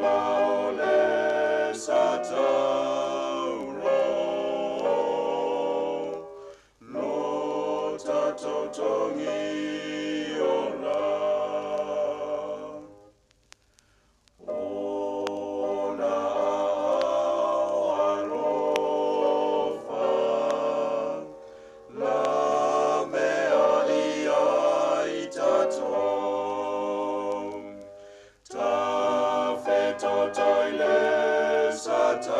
Luga o le Satauro, lo tatou togi ola. Ona aao alofa, lavea ai i tatou. Tafetotoi le Satauro,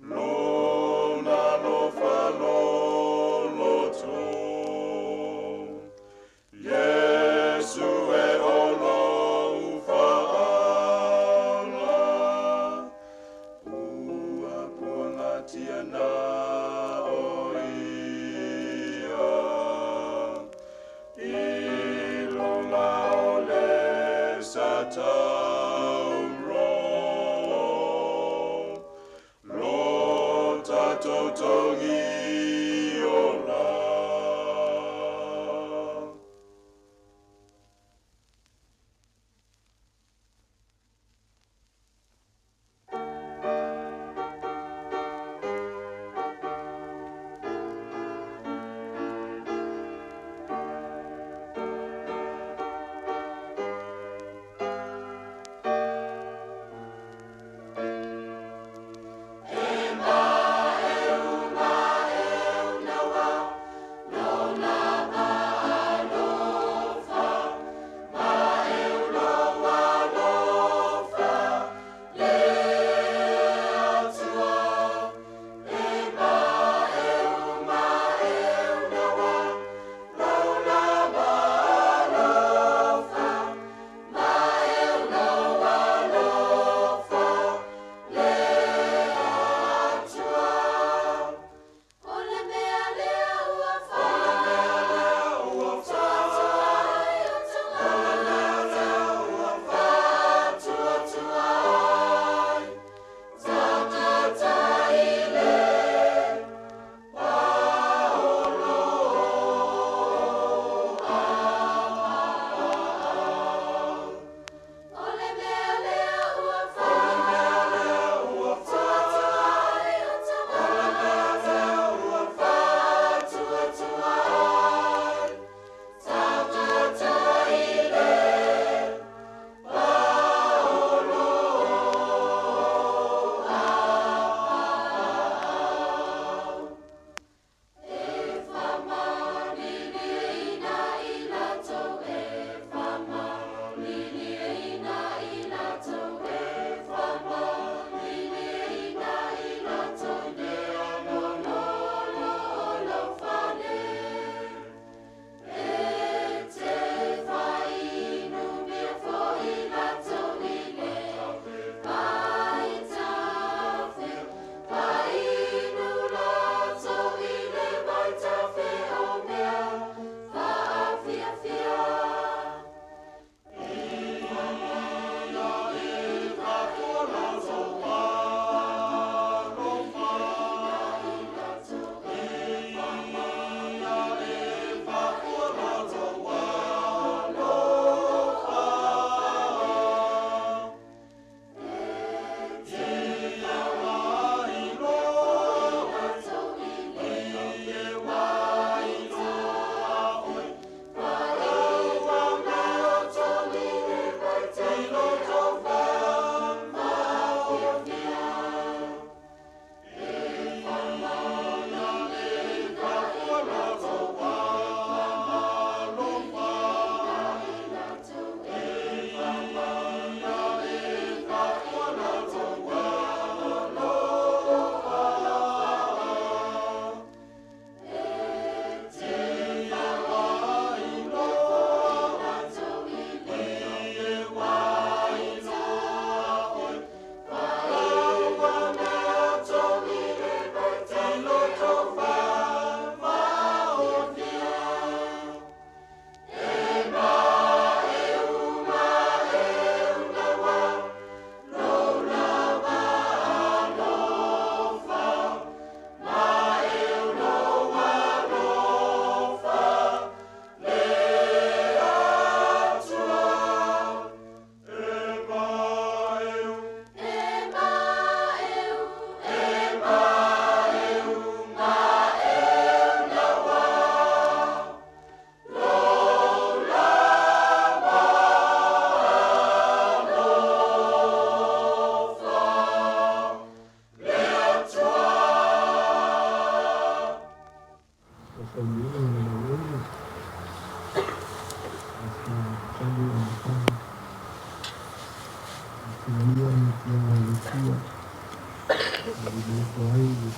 lona alofa loloto. Iesu e olo ufaala, ua puagatia na o ia. I luga o le Satauro, lo tatou togi ola. E maeuga.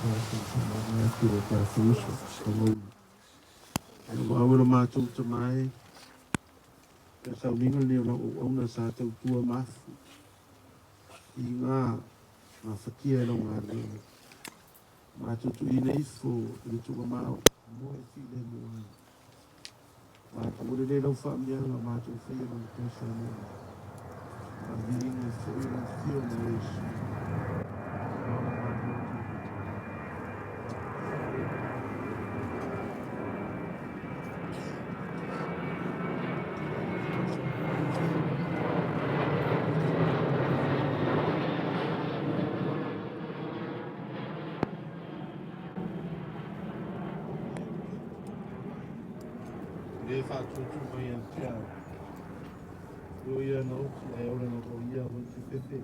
Tatou faamama atu i lo tatou uso pagou. Aua ua lo matou Tama e, o le sauniga lenei o lau auauna sa tautua ma afu i gā gafatia e lau galuega. Matou tuuina ifo i le tuuamao mo e filemu ai. Matou ua lelei lau faamiaga matou faia ma le toe Samoa. Faamiinga foi lau afioga o Iesu. Ola matou. Le faatutu mai ia te au. O ia na oti ai ola na o ia o te fefe.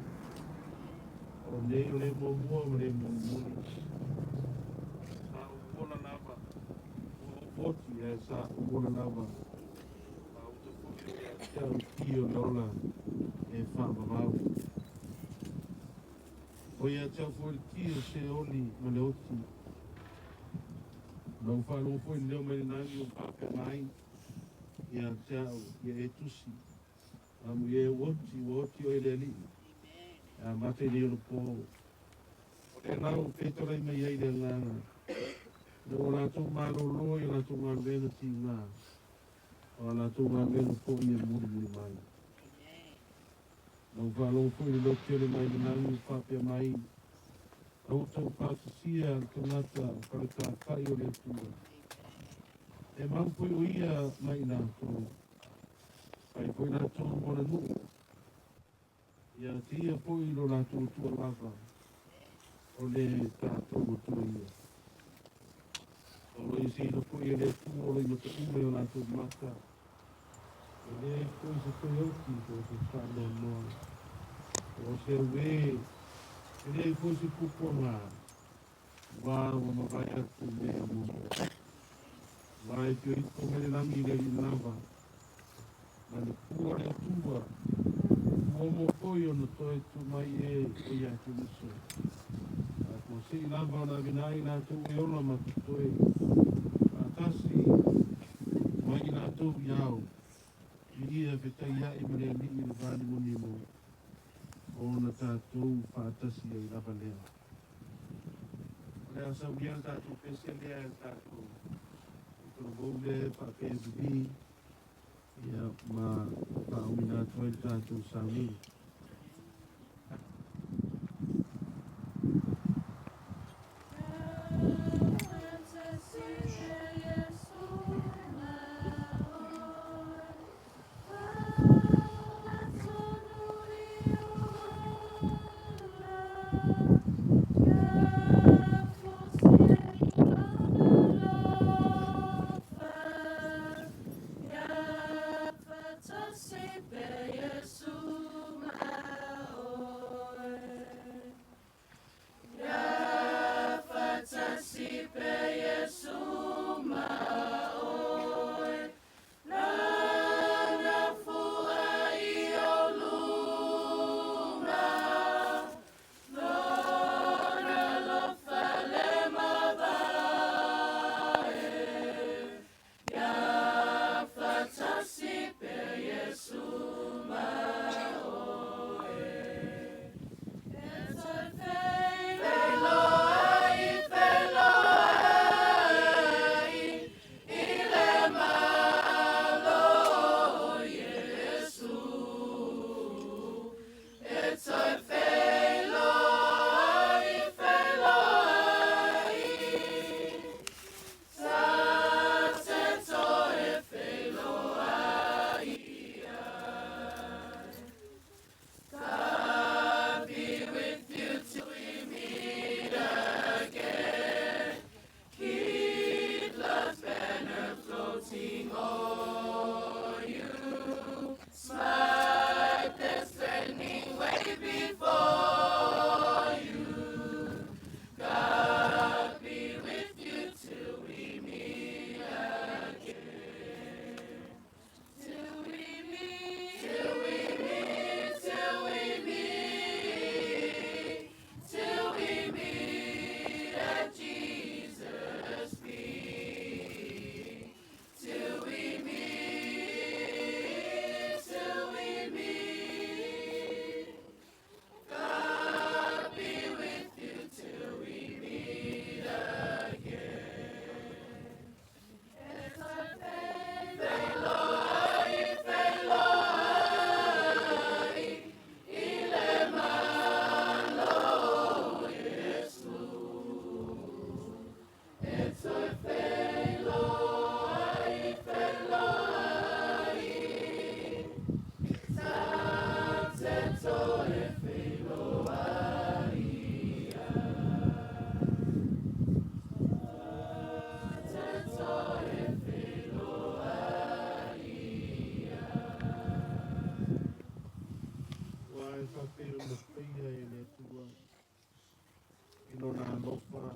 O nei o le muamua ma le mulimuli. Sa ou ola lava. Ua ou oti ae sa ou ola lava. A uta foi o ia te au ki o le ola e whaamamau. O ia te au foi le ki o se oli ma le oti. Na u whaalogo foi le leo mai le lagi o faapea mai ia te au ia e tusi. Amu ia e oti, ua oti o e le alii. A mata i nei o le pō. O le lau fetalai mai ai le agaga. Na o latou malōlō i latou galuega tigā. O a latou galuega foi e mulimuli mai. Na ou faalogo foi i le leo tele mai le lagi o faapea mai, outou faatasia le tagata faletafai o le Atua. E mau foi o ia ma i latou. Fai foi latou mo le nuu. Ia te ia foi lo latou Atua lava. O le tatou Atua ia. O lo isiina foi e le Atua o lo i mata uma i o latou mata. E leai foi se toe oti po o se faanoanoa. O se auē, e leai foi se puapuaga. Ua ua mavae atu mea muamua. Ua e fio ifo mai le lagi i le alii lava. Ma le pua o le Atua. Muamua foi ona toe tu mai e o ia Keriso. A ua sei lava ona avena ai latou e ola ma totoe. Faatasi mai i latou i ao. Viia fetaiai ma le alii i le vanimonimo. Ona tatou faatasi ai lava lea. O le a saunia le tatou pese lea e le tatou talavou lea e faapea e vivī. Ia ma faauiina atu ai le tatou sauniga. alofa ma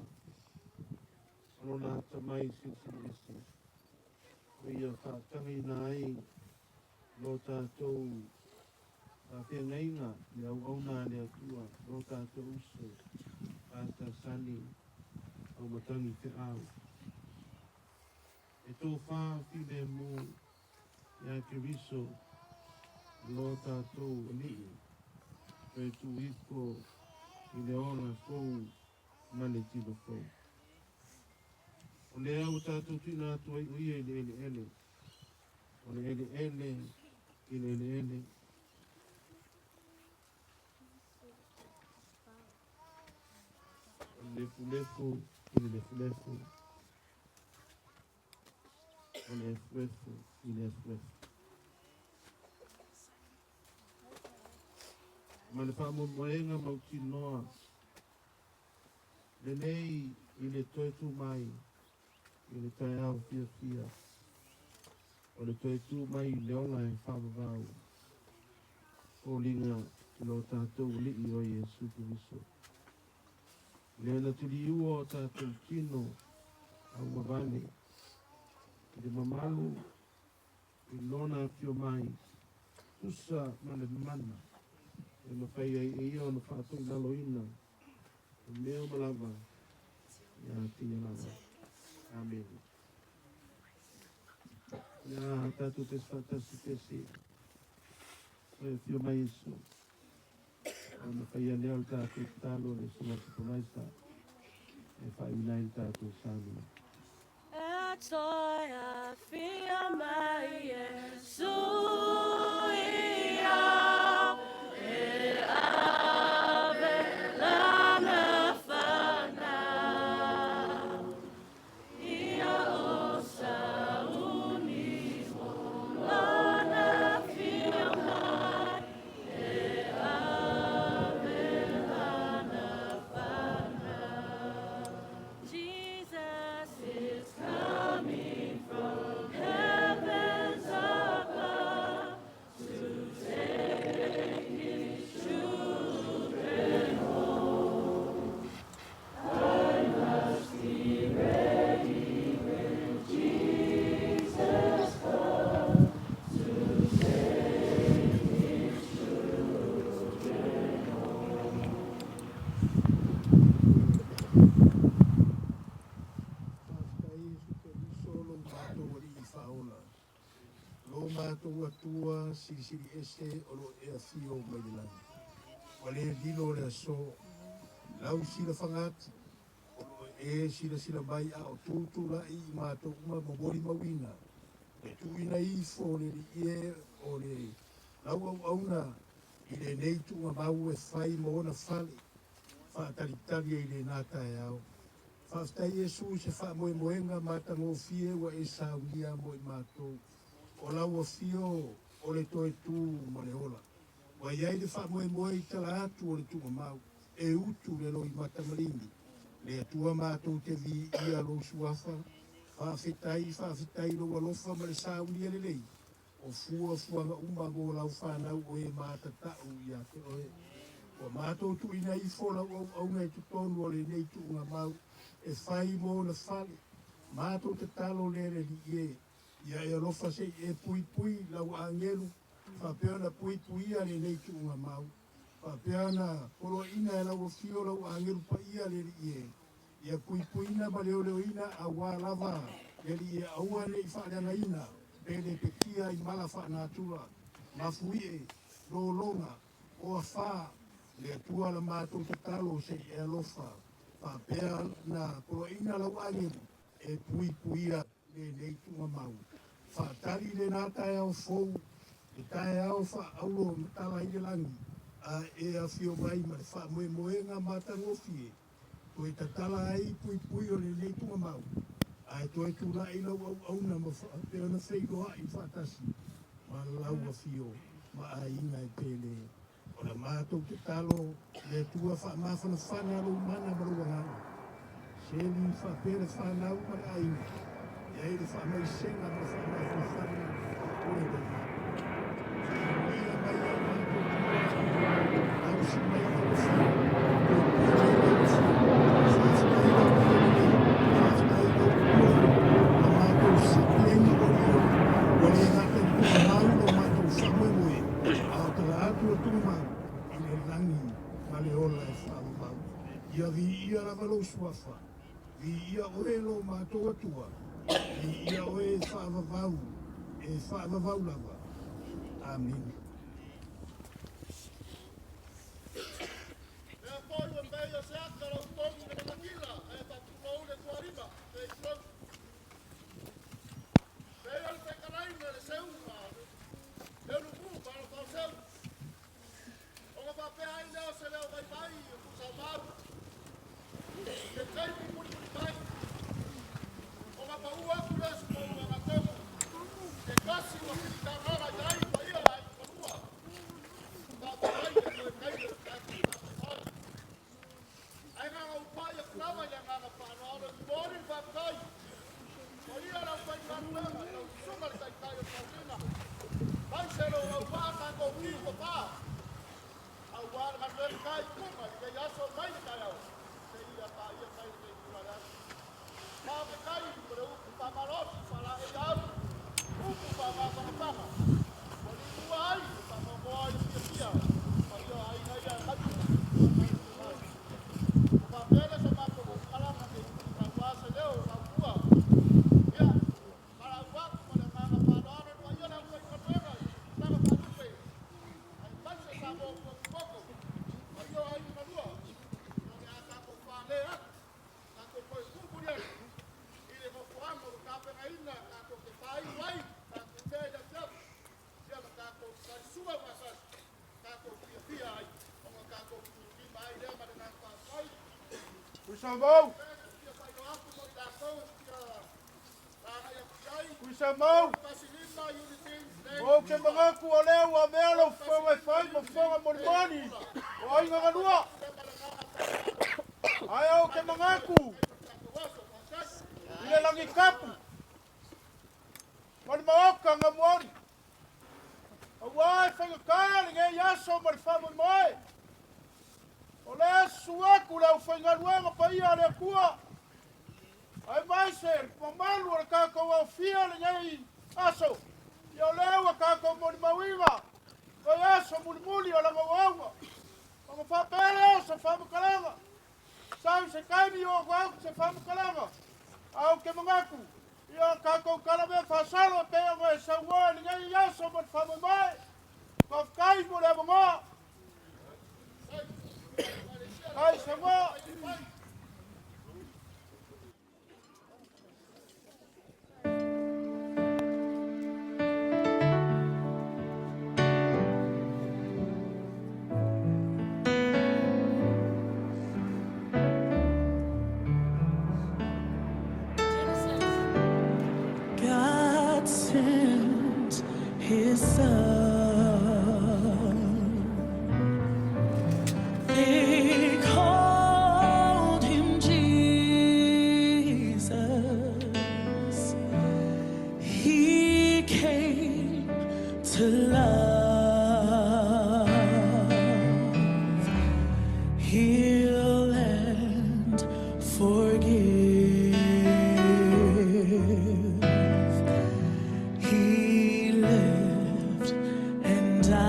lona atamai silisili ese, o ia faatagaina ai lo tatou faafeagaiga le auauna a le Atua, lo tatou uso Pastor Sonny Aumatagi Feau. E tofa filemu ia Keriso lo tatou Alii, toe tuu ifo i le ola fou ma le tino fou. O lea ua tatou tuuina atu ai o ia i le eleele, o le eleele i le eleele. O le lefulefu i le lefulefu, o le efuefu i le efuefu. Ma le faamoemoega mautinoa lenei i le toe tu mai i le taeao fiafia, o le toe tu mai i le ola e faavavau, foliga i lo tatou Alii o Iesu Keriso. Lea na tuliua o tatou tino augavale i le mamalu i lona afio mai, tusa ma le mana e mafai ai e ia ona faatoilaloina o mea uma lava ia te ia lava. Amene. Ia tatou pese faatasi pese toe afio mai Iesu. Ona faia lea o le tatou tatalo le susuga supervisor e faaiuina ai le tatou sauni. E toe afio mai Iesu ia, e ave lana fanau. Ia o sauni mo lona afio mai, e ave lana fanau. Jesus is coming from heavens above to take his children home. I must be ready when Jesus comes to take his children home. Faafetai Iesu Keriso lo matou Alii Faaola, lo matou Atua Silisili Ese o lo o e afio mai le lagi. Ua le lilo le aso, lau silafaga atu, o lo o e silasila mai a o tutulai i matou uma ma molimauina le tuuina ifo o le Alii e o le lau auauna i lenei tuugamau e fai ma ona fale faatalitali ai i lena taeao. Faafetai Iesu i se faamoemoega matagofie ua e saunia mo i matou. O lau afio o le toe tu ma le ola. Ua i ai le faamoemoe i tala atu o le tuugamau, e utu le loimata maligi. Le Atua matou te viia lou suafa, faafetai, faafetai i lou alofa ma le saunia lelei o fuafuaga uma mo lau fanau o e matatau ia te oe. Ua matou tuuina ifo lau auauna i totonu o lenei tuugamau e fai mo ona fale. Matou tatalo lea le Alii e, ia e alofa se i e puipui lau agelu faapea ona puipuia lenei tuugamau. Faapea ona poloaiina e lau afio lau agelu paia le Alii e, ia puipuina ma leoleoina auā lava le Alii e aua ne i faaleagaina pe lepetia i mala faanatura, mafuie, lologa, o afā, le Atua la matou tatalo se i e alofa, faapea na poloaiina lau agelu e puipuia lenei tuugamau. Faatali lena taeao fou, le taeao faaauro matala ai le lagi, a e afio mai ma le faamoemoega matagofie, toe tatala ai puipui o lenei tuugamau, ae toe tulai lau auauna ma faapea ona feiloai faatasi ma lau afio ma aiga e pele. O la matou tatalo, le Atua faamafanafana lou mana ma lou agaga. Seli faapea le fanau ma le aiga, e ai le faamaisega ma le faamafanafana o le agaga. Faamanuia mai ai matou tulaga, tausi mai lau afio, puipui mai lau afio. atuatuga mau i le lagi ma le ola e faavavau. Ia viia lava lou suafa, viia oe e lo matou Atua, viia oe e faavavau, e faavavau lava. Amene. Lea foi ua pei o se ata lau togi i le lanakila, ae faatulou le tualima, se i tulou. Pei o le fetalaiga i le seuga a Leulumoe ma Alofaaoseu. Ona faapea ai lea o se leo vaivai o Tuisamau i le taimi mulimuli mai, ona pau atu lea o se pou agatonu, se tasi ua filitagala i ai paia o aiga malua, tatou ai e toe taia le tatou faamoemoe. Ae na ona ou pai atu lava i le agaga faaaloalo e momoli le faafetai paia o le aufaigaluega i lau susuga i le Taitai o le Tausina, maise lou auvaa tatou tiu papa, aua le galuega taituga i lenei aso mai le taeao seia paia mai lenei itula o le aso. Faafetai mo le upu faamalosi faalaei au, upu faamafanafana, ua liua ai le faanoanoa i le fiafia paia o aiga ia e mai. Ua faapea lea sa matou faamatalaga nei taua se leo o lautua. Ia, valaau atu ma le agaga faaaloalo i le paia o le aufaigaluega i tulaga faalupe, aemaise Samoa potopoto, paia o aiga malua, o le a tatou fale atu, tatou toe tumuli atu i le nofoaga ua tapenaina tatou te faiu ai, tatou mea i le afiafi, ia ma tatou talisua masasi, tatou fiafia ai, ona tatou tulima ai lea ma le agaga faafetai. Tuisamau! Fia faailoa atu mo i latou e fia lagai atu i ai, Tuisamau! 15 Unity Lane. Ou te manatu o lea ua avea lau fofoga e fai ma fofoga molimoli o aiga galua. Ae ou te manatu i le lagitapu ma le maota gamuoli. Aua e faigata lenei aso ma le faamoemoe. O lea susu atu le aufaigaluega paia a le Atua, aemaise le mamalu o le tatou aofia lenei aso. Ia o lea ua tatou molimauina foi aso mulimuli o lana auauna. Ona faapea lea o se faamatalaga, sau se taimi o atu se faamatalaga, ae ou te manatu, ia tatou talamea faasolo e pei ona e saunoa i lenei aso ma le faamoemoe. Faafetai mo le avanoa. Kai Samoa. Genesis. God sent his son. They called him Jesus. He came to love, heal, and forgive. He lived and died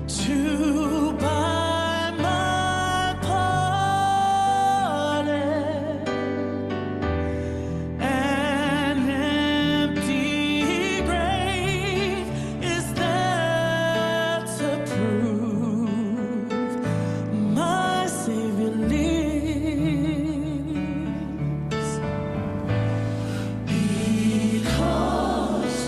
to buy my pardon. An empty grave is there to prove my Savior lives. Because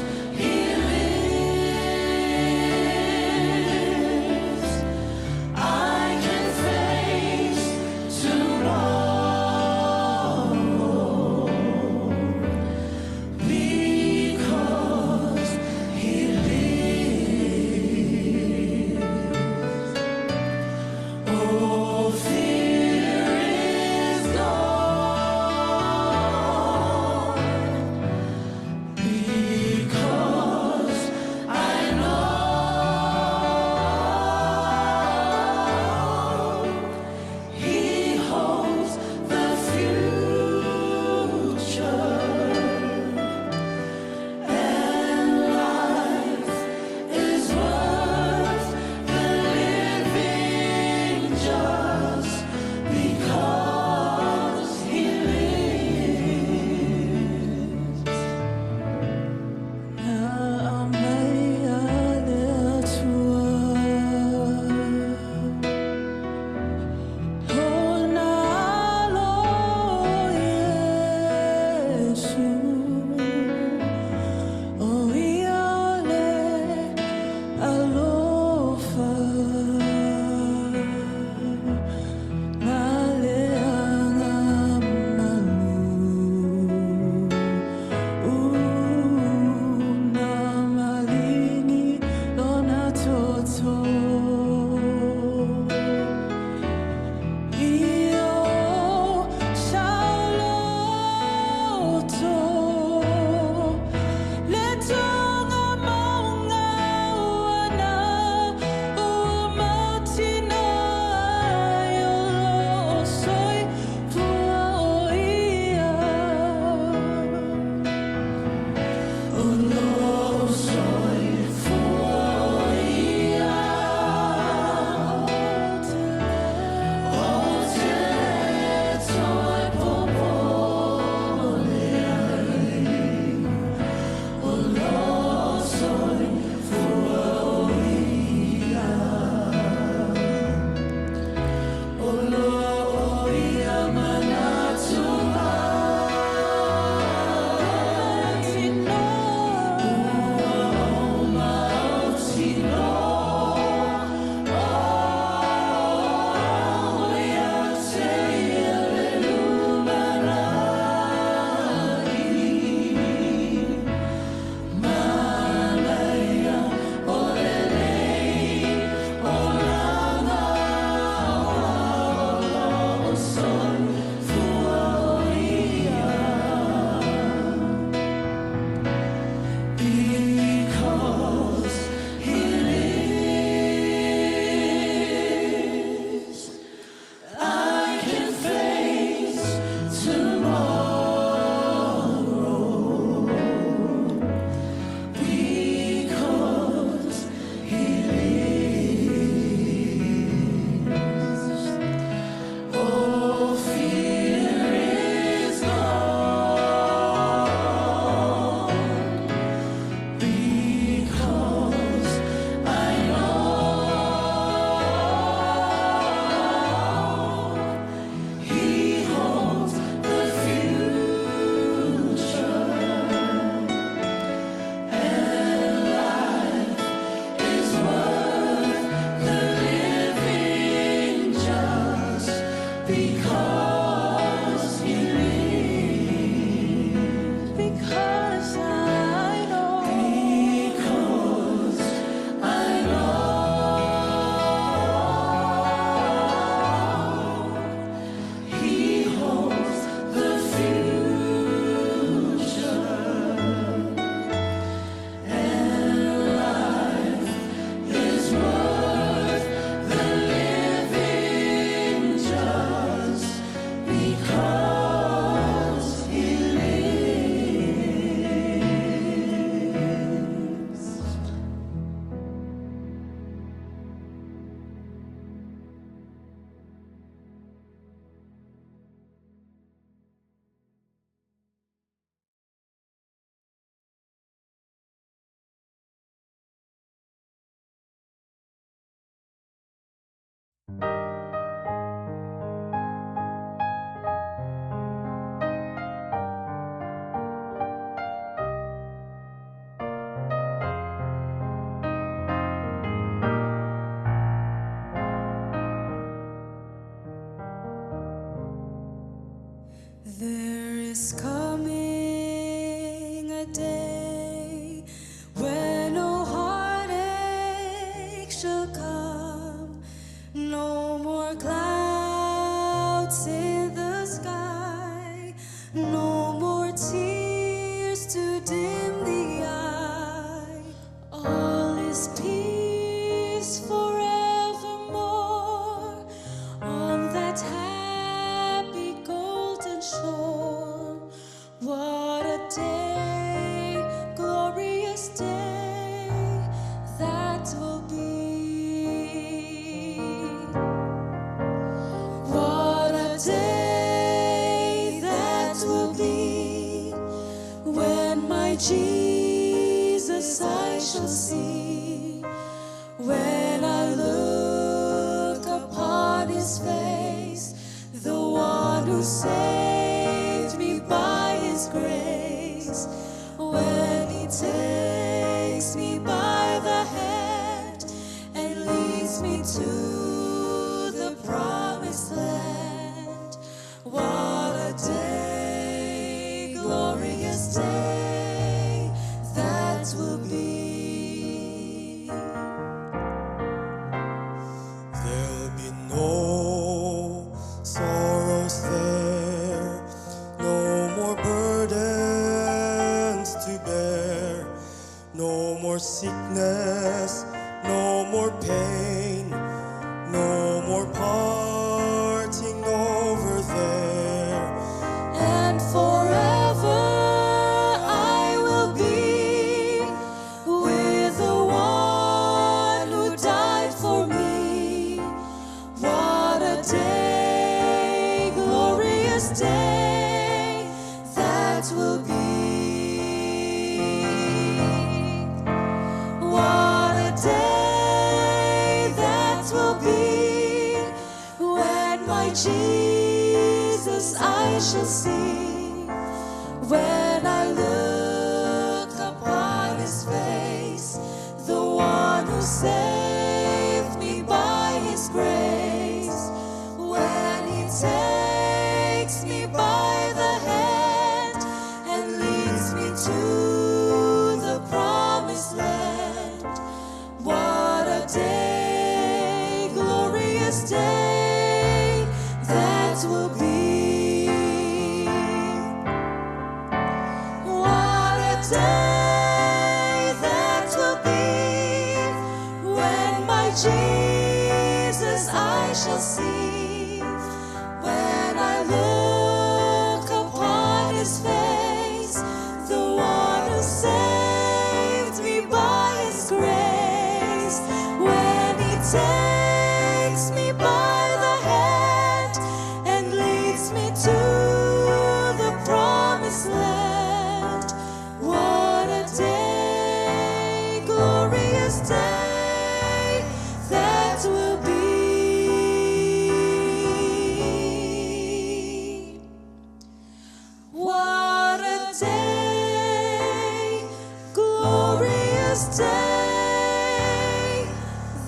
shall see. When I look upon his face, the one who saved me by his grace. When he takes me by the hand and leads me to the promised land. What a day, glorious day that will be. There'll be no sorrows there, no more burdens to bear, no more sickness, no more pain, no more parting over there. And forever I will be with the one who died for me. What a day, glorious day that will be. What a day that will be when my Jesus I shall see. When I look upon his face, the one who saved me by his grace. When he takes me by the hand and leads me to the promised land. What a day, glorious day that will be. What a day that will be when my Jesus I shall see. When I look upon his face, the one who saved me by his grace. When he takes me by the hand and leads me to the promised land. What a day, glorious day that will be. What a day, glorious day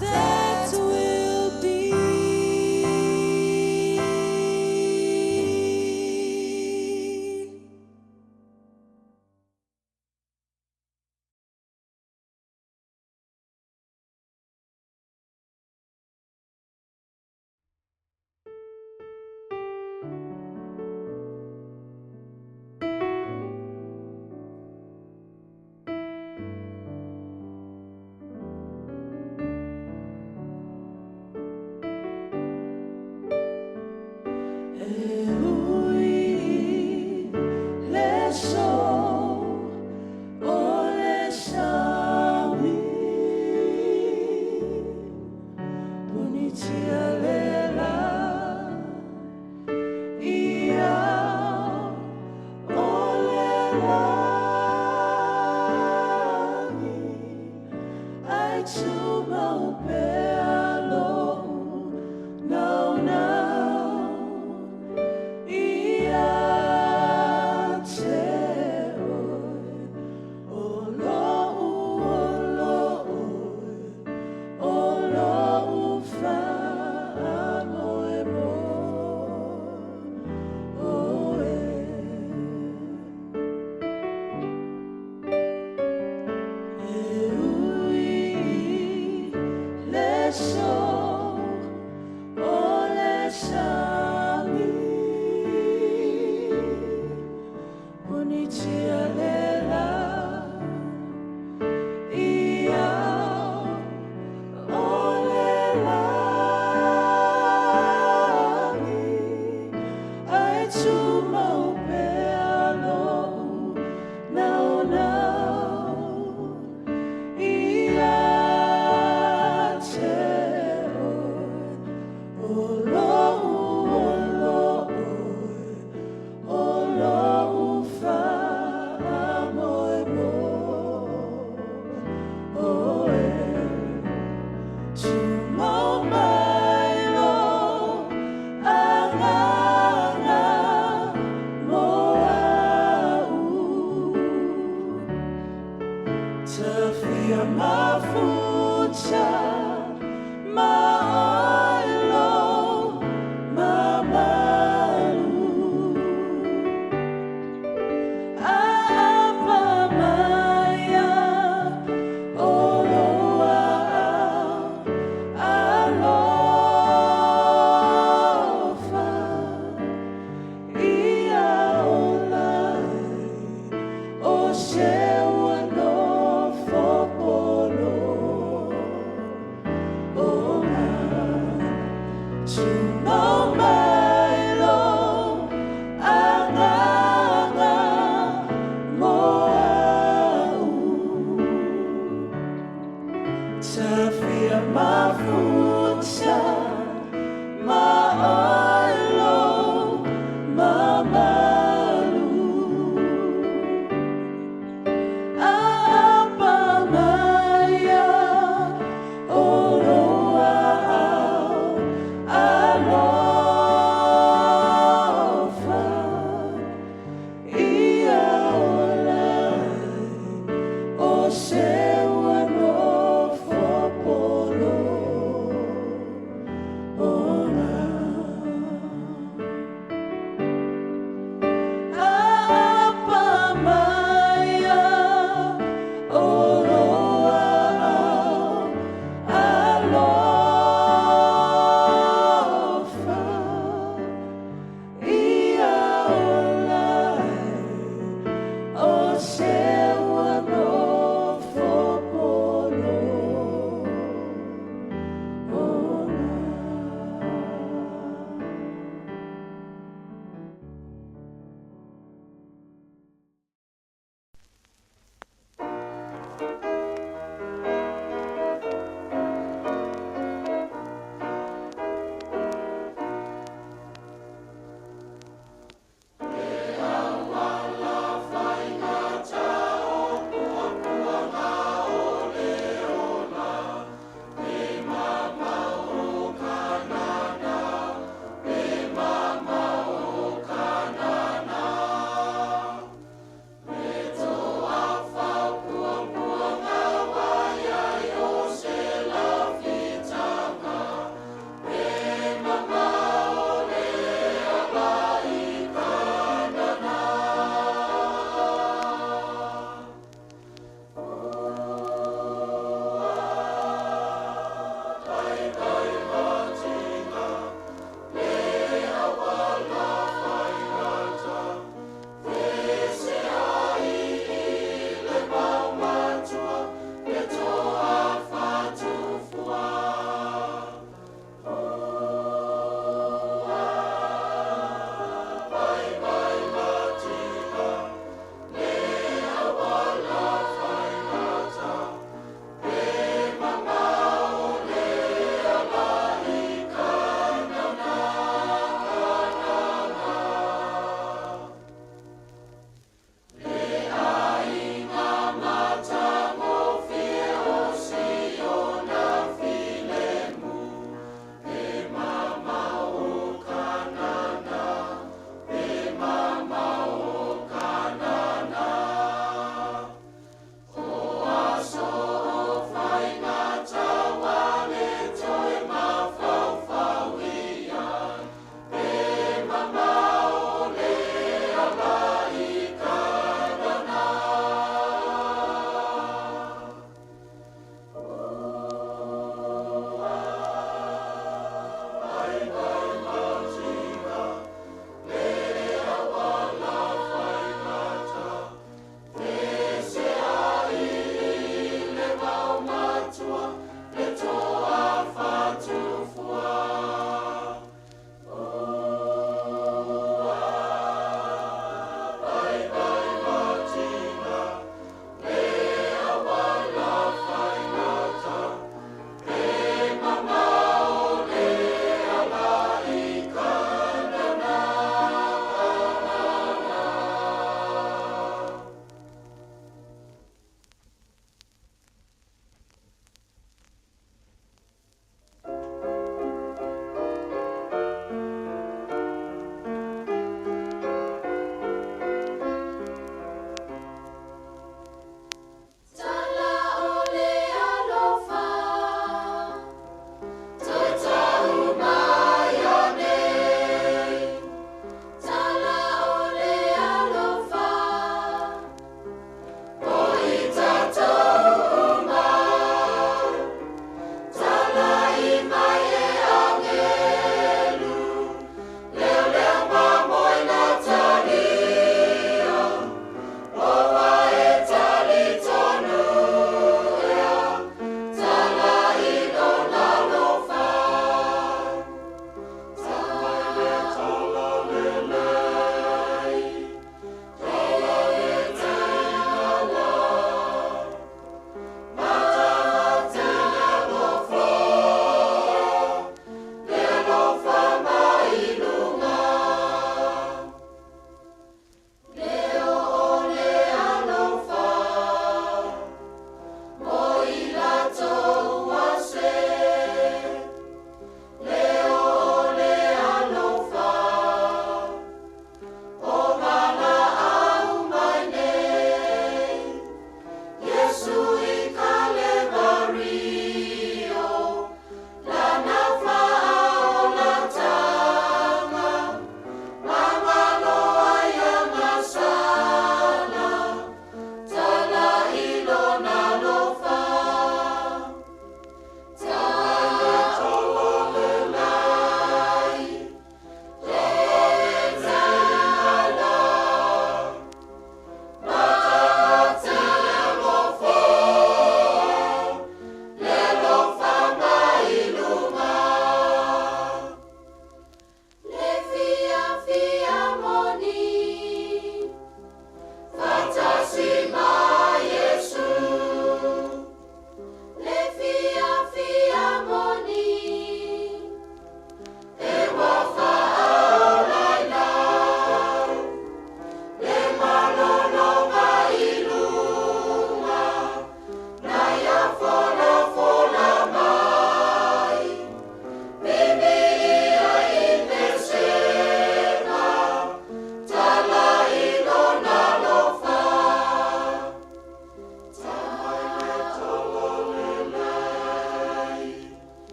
that will be. Tafia mafuta maoilo mamalu Aapamaya oloa alofa Ia ola o seu anofo polo Ona Tumo mai lo anganga mo au Tafia mafuta maoilo mamalu Aapamaya oloa alofa Ia ola o seu anofo polo Ona Aapamaya oloa alofa Ia ola o seu anofo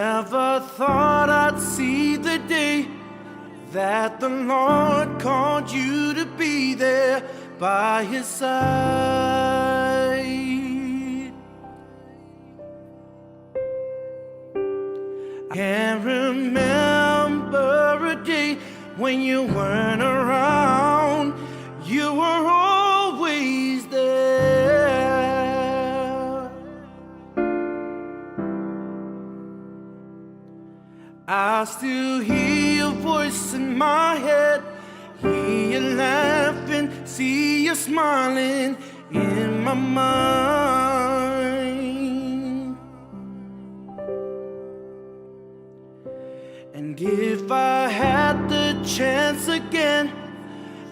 Never thought I'd see the day that the Lord called you to be there by his side. I can't remember a day when you weren't around. You were always there. I still hear your voice in my head, hear you laughing, see you smiling in my mind. And if I had the chance again,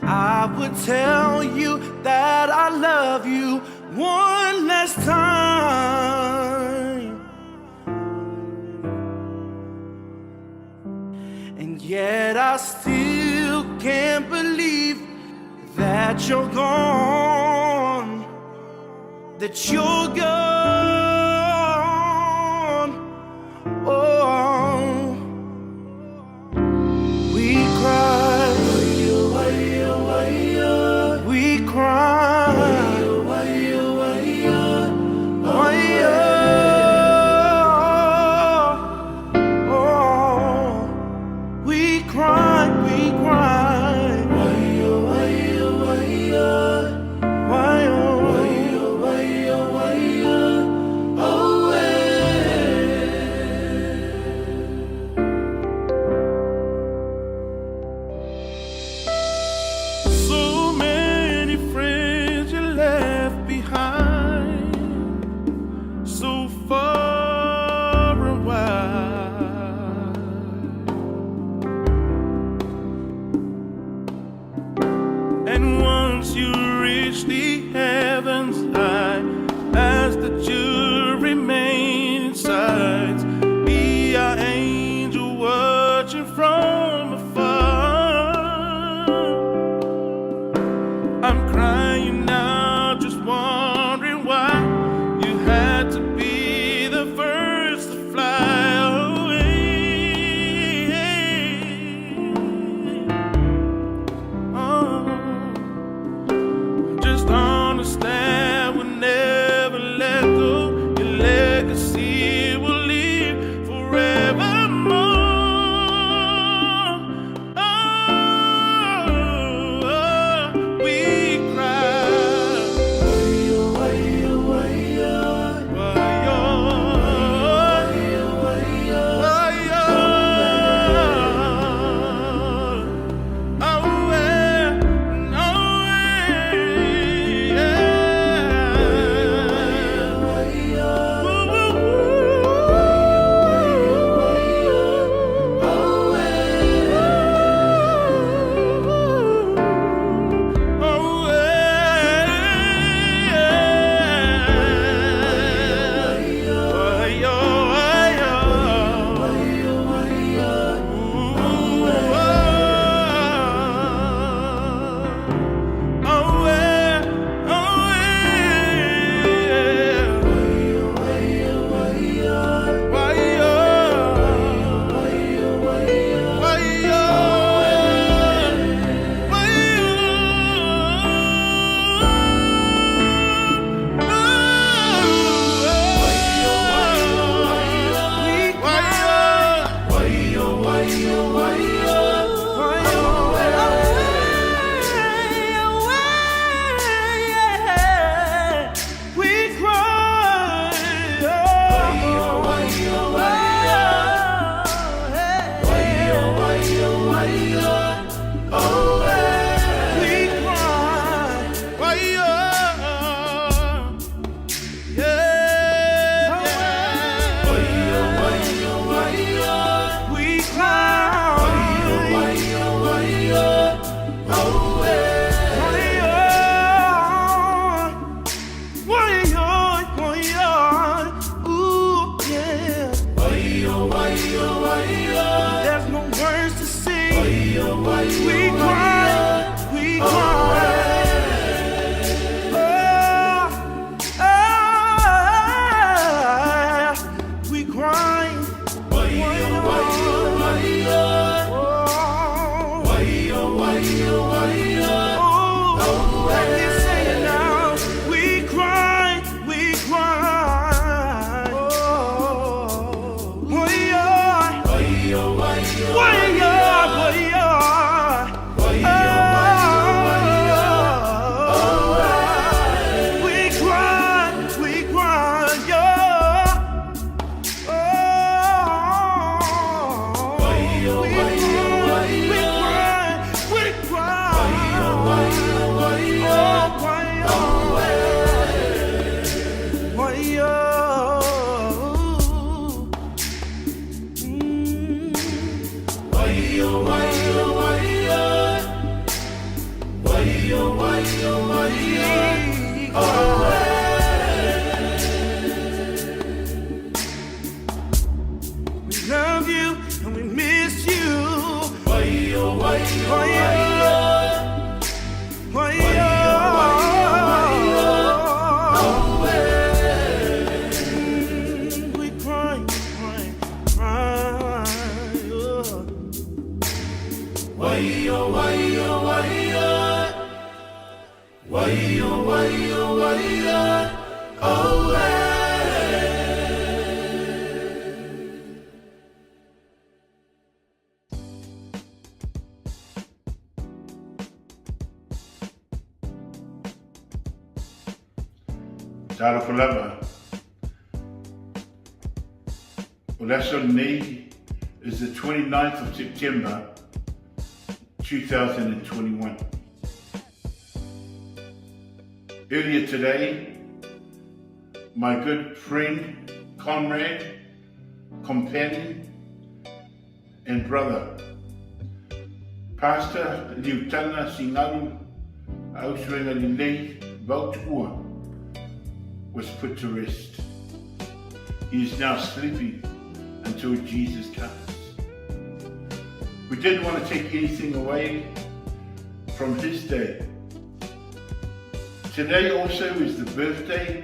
I would tell you that I love you one last time. And yet I still can't believe that you're gone, that you're gone. Oh, we cry, we cry. Oh, we cry, we cry. Why oh, So many friends you left behind, so far and wide. And once you reach the heavens high, as the jury remain inside, be our angel watching from afar. I'm crying now, just wondering why you had to be the first to fly away. Oh, just understand we'll never let go. Your legacy will live forevermore. Oh, we cry. We cry. We cry. We cry. Ooh, yeah. There's no words to say. We cry, we cry. Oh, ah, we cry. We cry, we cry, we cry. Oh, why, oh, why, oh. We love you and we miss you. Why, oh, why, oh. We cry, cry, cry. Oh. Talofa lava. O le aso lenei is the 29th of September 2021. Earlier today, my good friend, comrade, companion, and brother, Pastor Liutana Singaru Ausuenga Vautua, was put to rest. He is now sleeping until Jesus comes. We didn't want to take anything away from his day. Today also is the birthday,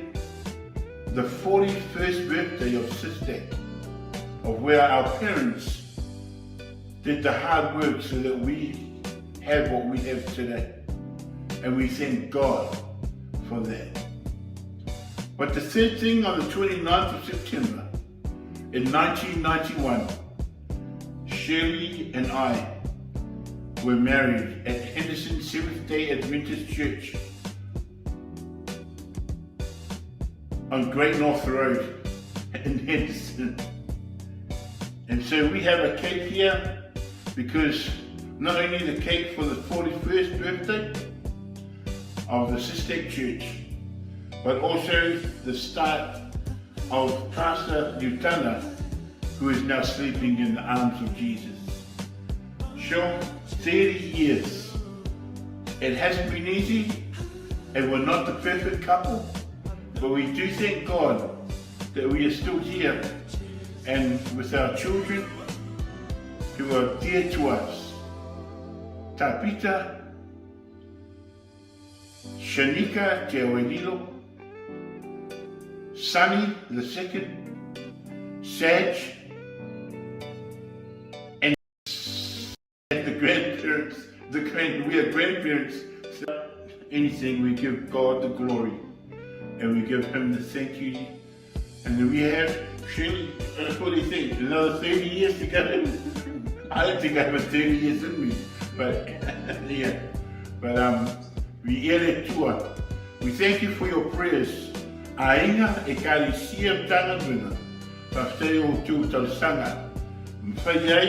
the 41st birthday of sisdac, of where our parents did the hard work so that we have what we have today. And we thank God for that. But the third thing on the 29th of September in 1991, Shirley and I were married at Henderson Seventh-day Adventist Church on Great North Road in Henderson. And so we have a cake here because not only the cake for the 41st birthday of the sisdac Church, but also the start of Pastor Liutana, who is now sleeping in the arms of Jesus. Sure, 30 years. It hasn't been easy, and we're not the perfect couple, but we do thank God that we are still here and with our children who are dear to us. Tapita, Shanika Te Awelilo, Sunny the second, Saj, and the grandparents, we are grandparents. So anything, we give God the glory and we give him the thank you. And then we have, Shirley, what do you think? Another 30 years to go? I don't think I have a 30 years in me, but yeah. But we ere tua. We thank you for your prayers. Ainga e kalisia tanga Whawhai o tū tausanga. Mwhai ai,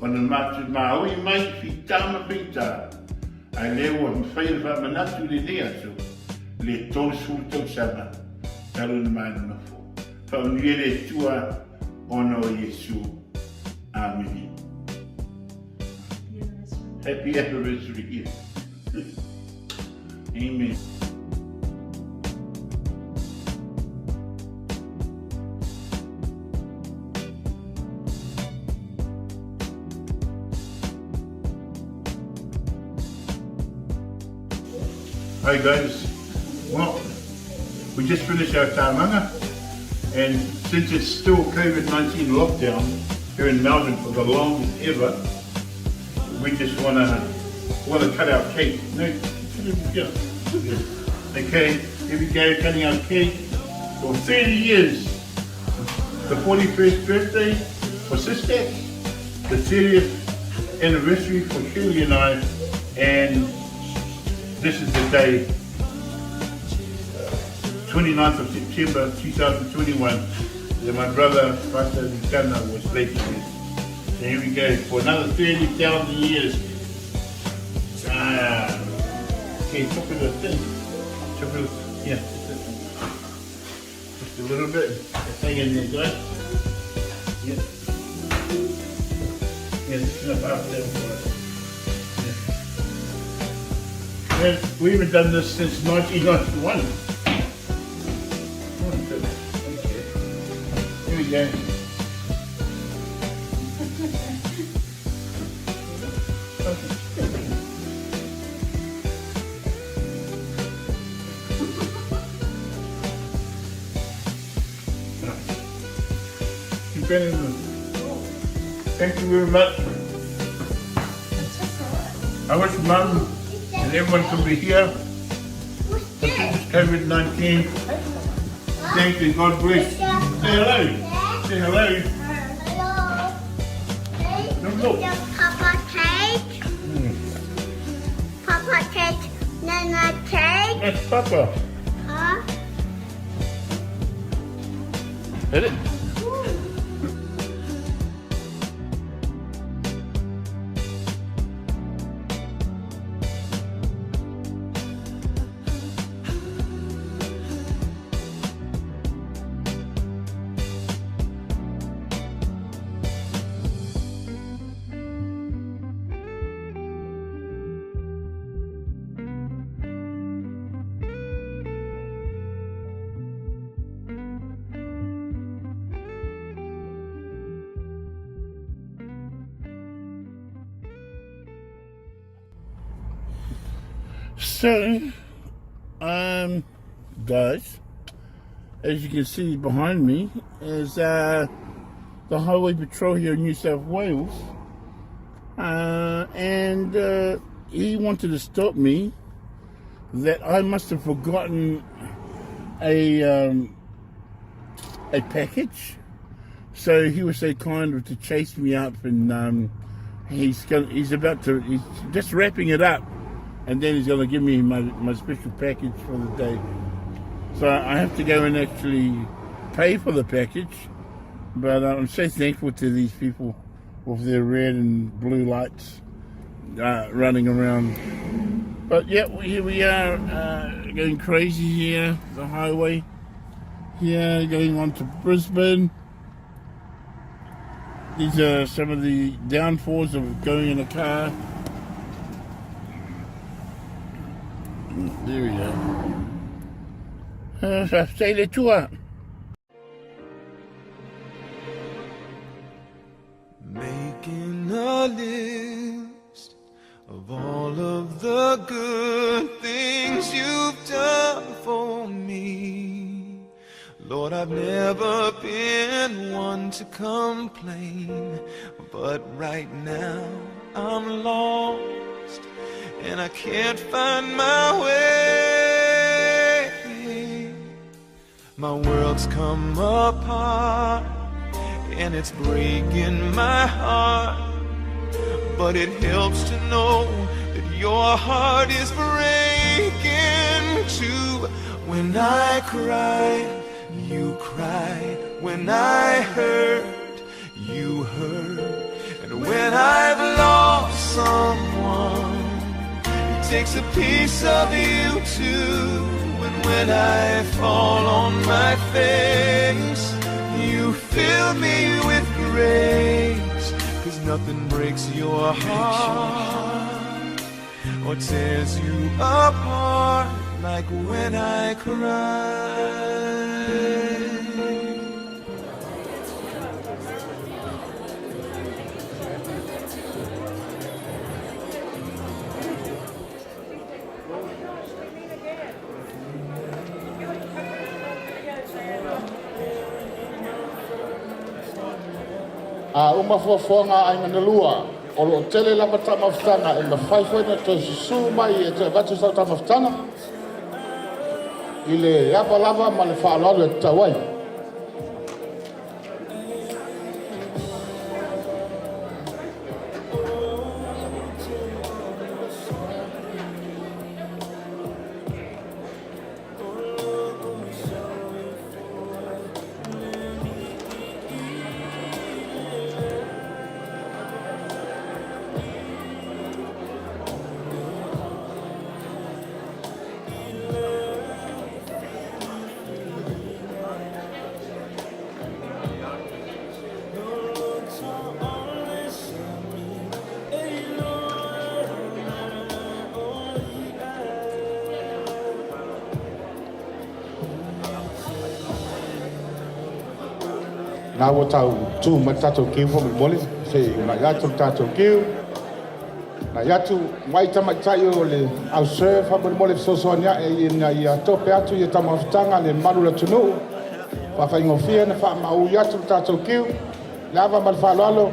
o na mātu māui mai whitama whita. Ai leo mwhai rwa manatu le nei aso, le tōsu tausanga. Taro na mai na nofo. Whaunui tua ono o Yesu. Amen. Happy anniversary. Amen. Hi guys. Well, we just finished our tāmanga, and since it's still COVID-19 lockdown here in Melbourne for the longest ever, we just wanna cut our cake. No, yeah. Okay, here we go, cutting our cake for 30 years. The 41st birthday for sisdac, the 30th anniversary for Shirley and I, and this is the day, 29th of September 2021, that my brother Pastor Liutana was laid to rest. So here we go for another 30,000 years. Ah, okay, top of the thing. Top of the, yeah, just a little bit. Hang in there, guys. Yeah. Yeah, just enough up there for us. Yeah. We haven't done this since 1991. Oh, okay. Here we go. Okay. Thank you very much. I wish Mum and everyone could be here. But this is COVID-19. Thank you. God bless. Say hello. Say hello. Hello. Look, look. Papa cake. Papa cake. Nana cake. That's Papa. Huh? Hit it. So, guys, as you can see behind me is the Highway Patrol here in New South Wales, and he wanted to stop me that I must have forgotten a package. So he was so kind of to chase me up, and he's about to, he's just wrapping it up, and then he's going to give me my special package for the day. So I have to go and actually pay for the package, but I'm so thankful to these people with their red and blue lights running around. But yeah, here we are going crazy here, the highway here going on to Brisbane. These are some of the downfalls of going in a car. There we go. Say le tua. Making a list of all of the good things you've done for me. Lord, I've never been one to complain, but right now I'm lost and I can't find my way. My world's come apart and it's breaking my heart, but it helps to know that your heart is breaking too. When I cry, you cry. When I hurt, you hurt. And when I've lost someone, it takes a piece of you too. And when I fall on my face, you fill me with grace. Because nothing breaks your heart or tears you apart like when I cry. A uma fuafuaga a aiga na lua, o loo tele lava taumafataga e mafai foi na toe susū mai e toe avatu sau taumafataga i le ava lava ma le faaaloalo e tatau ai. Na ua tau tu mai le tatou queue faamolemole, se i uunai atu le tatou queue. Uunai atu, mai tamaitai o le au serve faamolemole fesoasoani ae ina ia tope atu ia taumafataga le mamalu o le atunuu. Faafaigofie ona faamaui atu le tatou queue. Le ava ma le faaaloalo.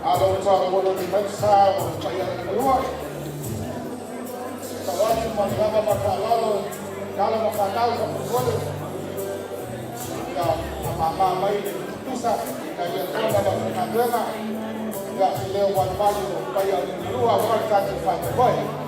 A lea ua tau mai le sa o le paia o le lua. Tau atu ma le ava ma le faaaloalo i alo ma fanau faamolemole. Ia faamama mai le tutusa ina ia toga le aufaigaluega. Ia se leo valivali o paia o le lua aua le tatou faamoemoe.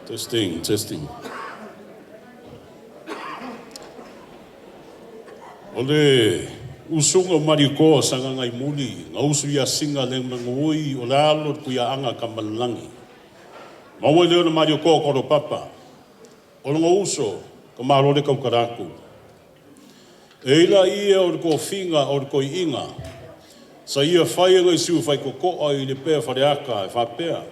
Testing, testing. O le Usuga o Marikoa Sagagaimuli, gausu ia Siga le Manuui o le alo o le Tuiaaga Tamalelagi. Maua i leo na Marikoa Kolopapa, o logo uso ka malo le tautalaku. E ila ia o le tofiga o le toiiga, sa ia fai e siu fai kokoa i le pea faleaka e faapea.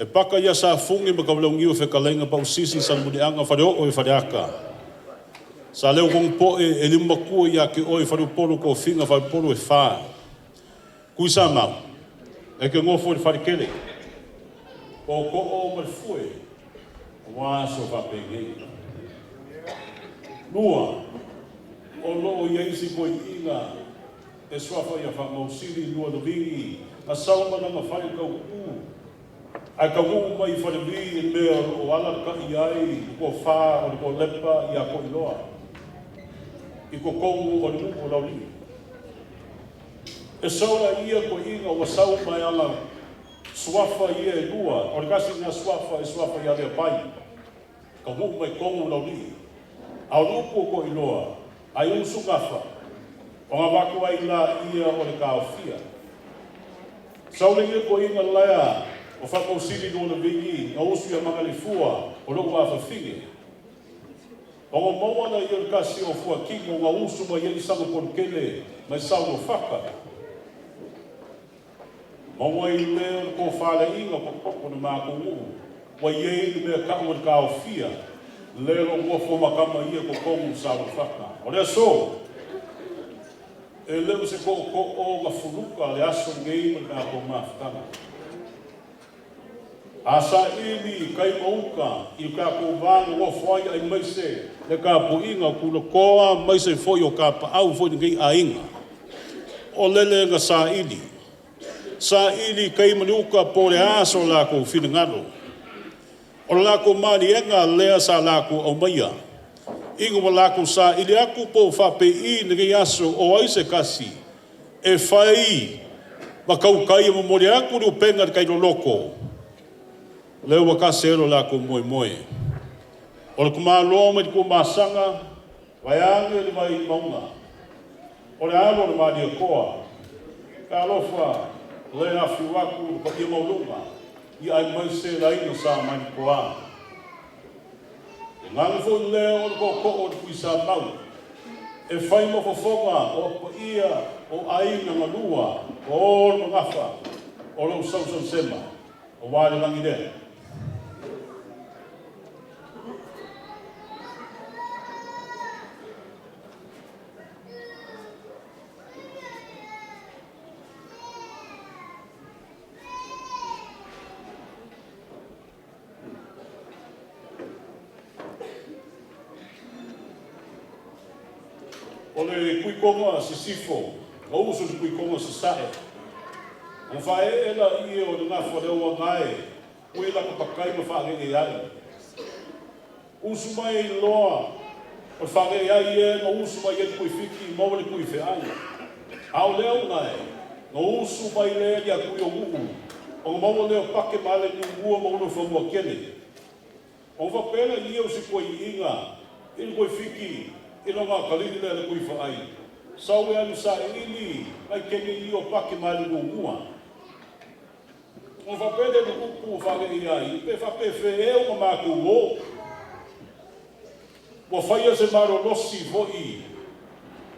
E paka ia sa fungi ma kaulaugiu fekalaiga pausisi Salemuliaga faleoo i Faleata. Sa leo kong poe e limakua ia ke oe faleupolu tofiga faleupolu e fa. Kui sa mau, e ke ngofo i le falekele. O ko o ma le fue, o aso faapegei. Lua, o loo ia isi koiiga e suafa ia whamausili lua lovigi, a sau mana whai kau u. Ai ka uu mai whare i mea o ala ka i ai, i ko whā o le ko lepa i a ko iloa. I ko kongu o le uku o lauli. E saula ia ko inga o sau mai ala suafa ia e lua, o le kasi ngā suafa e suafa i a lea pai. Ka uu mai kongu lauli. A o le upu o ko iloa, ai usu gafa, o ngā wako ai la ia o le kaofia. Saule ia ko inga lea, o whakausili lua le vingi, o usu ia mangalifua, o lou wawhawhinge. O ngā maua ia le kasi o fua kingo, ngā usu mai ia i sanga polokele, mai sau o whaka. Maua i leo le ko whale inga ko koko na mā ko uu. Wa iei le mea kau o le kaofia, lelo ua fo makama ia ko kongu sau o whaka. O lea so, e leo se ko ko o ngā fuluka le aso ngei ma ngā ko mafutanga. A sa ili kai mauka i ka ko vanga o foi ai mai se le ka puinga kula koa mai se foi o ka pa au foi ngai ainga. O lele nga sa ili. Sa ili kai manuka po le aso la ko finangalo. O la ko mali enga lea sa la ko o maia. Inga wa la ko sa ili aku po fa pe i ngai aso o ai se kasi. E fai ma kau kai mo mori aku le upenga kai loloko. Leo wa ka sero la ko moe moe. O le kumaloa mai ku masanga, vai ange le vai maunga. O le alo le malia koa. Ka alofa, le afi waku le paia maulunga. I ai mai se laina sa mai koa. E nganga foi leo o le koko o le kui sa mau. E whai mofofonga o paia o aina ngalua o o le mangafa o lou sausau sema o wale langi lea. O le kuikonga sisifo, o usu le kuikonga sasae. O whae e la ia o le ngawha leo ngai, ui la ka pakai ma whaange e ai. Usu mai loa, o le whaange e ai e, nga usu mai e kui fiki, maua le kui wheai. A o leo ngai, nga usu mai le ia kui o uu, o nga maua leo pake male ni ua ma ulu whamua kele. O whapela ia o se koi inga, i le koi fiki, i lo ngā kalini le le kui whaai. Sau e alu sa ili, mai kene i o pake mai le mua. O whapele le upu whare i ai, pe whape whe e o ngā mākou o. Ua whaia se maro losi foi,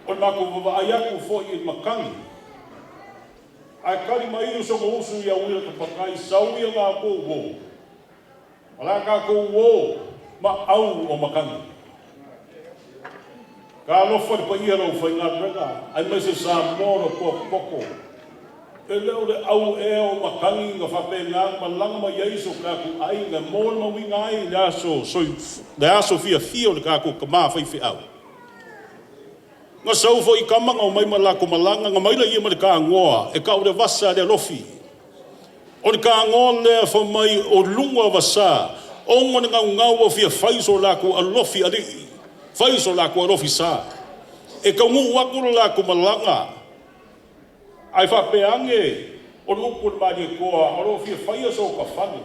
o le mākou wawa ai aku foi i makangi. Ai kari mai o songo usu ia uira ka pakai, sau ia ngā kou o. O la ka kou o, ma au o makangi. Ka alofa le paia lau whainga ai mai se sa moro poko poko. E leo le au e o makangi nga whape ngā malanga mai ai so ka ku ai nga mō le mawinga ai le aso, soi, le aso fia fia o le ka ku ka mā whai whi au. Nga sau fo i kamanga o mai malako malanga nga maila ia ma le ka ngoa e ka o le vasa le alofi. O le ka ngoa lea fa mai o lunga vasa o ngone ngau ngau o fia whai so la ku alofi alii. Whai so la ku alofi sa. E ka ngu aku le la ku malanga. Ai whape ange o le upu le malie koa o lo fia whaia so ka whale.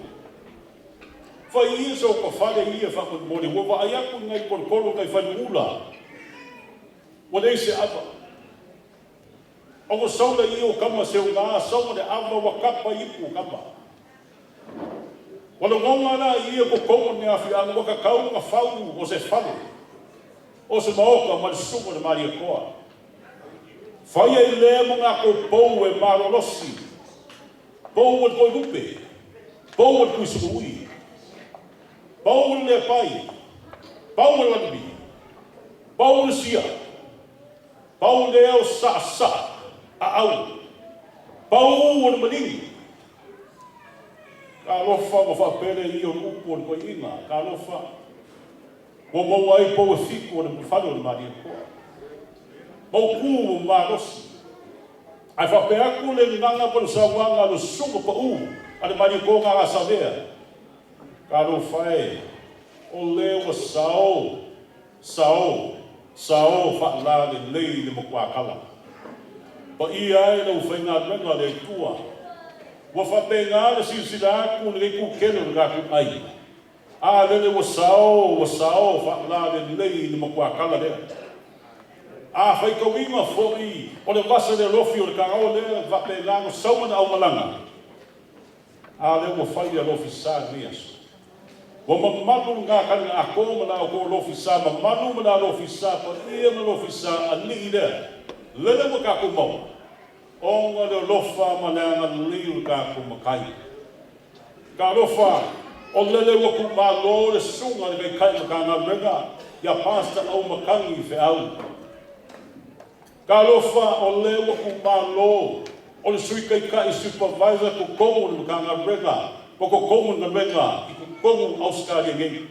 Whai ia so ka whale ia whako mole. Ua wa ai aku ngai korokoro kai whai ula. Ua lei se ava. Ona sau lea o kama seuga sau ma le ava ua kapa i ipu o kama. Ua lagona laia i totonu o lenei afioaga ua tatau ona fau o se fale, o se maota ma le susuga i le Malietoa. Fai ai lea ma gātou pou e malolosi, pou o le Toelupe, pou o le Tuisuluui, pou o le Leapai, pou o le Lanimi, pou o le Sia, pau lea o saasaa aau, pau o le maligi. Talofa ua faapele ia o le upu a le toeaina, talofa ua maua ai pou e fitu o le fale o le Malietoa. Mautu ma malosi. Ae faapea atu le gagana po o le saunoaga a le susuga pau a le Malietoa Gagasalavea, talofa e, o lea ua sao, sao, sao faalalelei le matuakala. Paia ai le aufaigaluega a le Atua. Ua faapena le silasila atu i lenei itu tele o le tatou aiga, a lele ua sao, ua sao faalalelei le matuakala lea. A faitauina foi o le vasa le alofi o le taeao lea e faapena ona sau mana aumalaga, a lea ua fai le alofi sa i lenei aso. Ua mamalu lena taliga atoa ma la outou alofi sa mamalu ma la alofi sa paia ma alofi sa alii lea. Lele ua tatou maua, ona le alofa ma le agalelei o le tatou Matai. Talofa, o lele ua tuumalo le susuga i le Taitai Matagaluega ia Pastor Auimatagi Feau. Talofa, o lea ua tuumalo o le Sui Taitai Supervisor totonu o le Matagaluega ma totonu o le galuega i totonu o Ausetalia nei.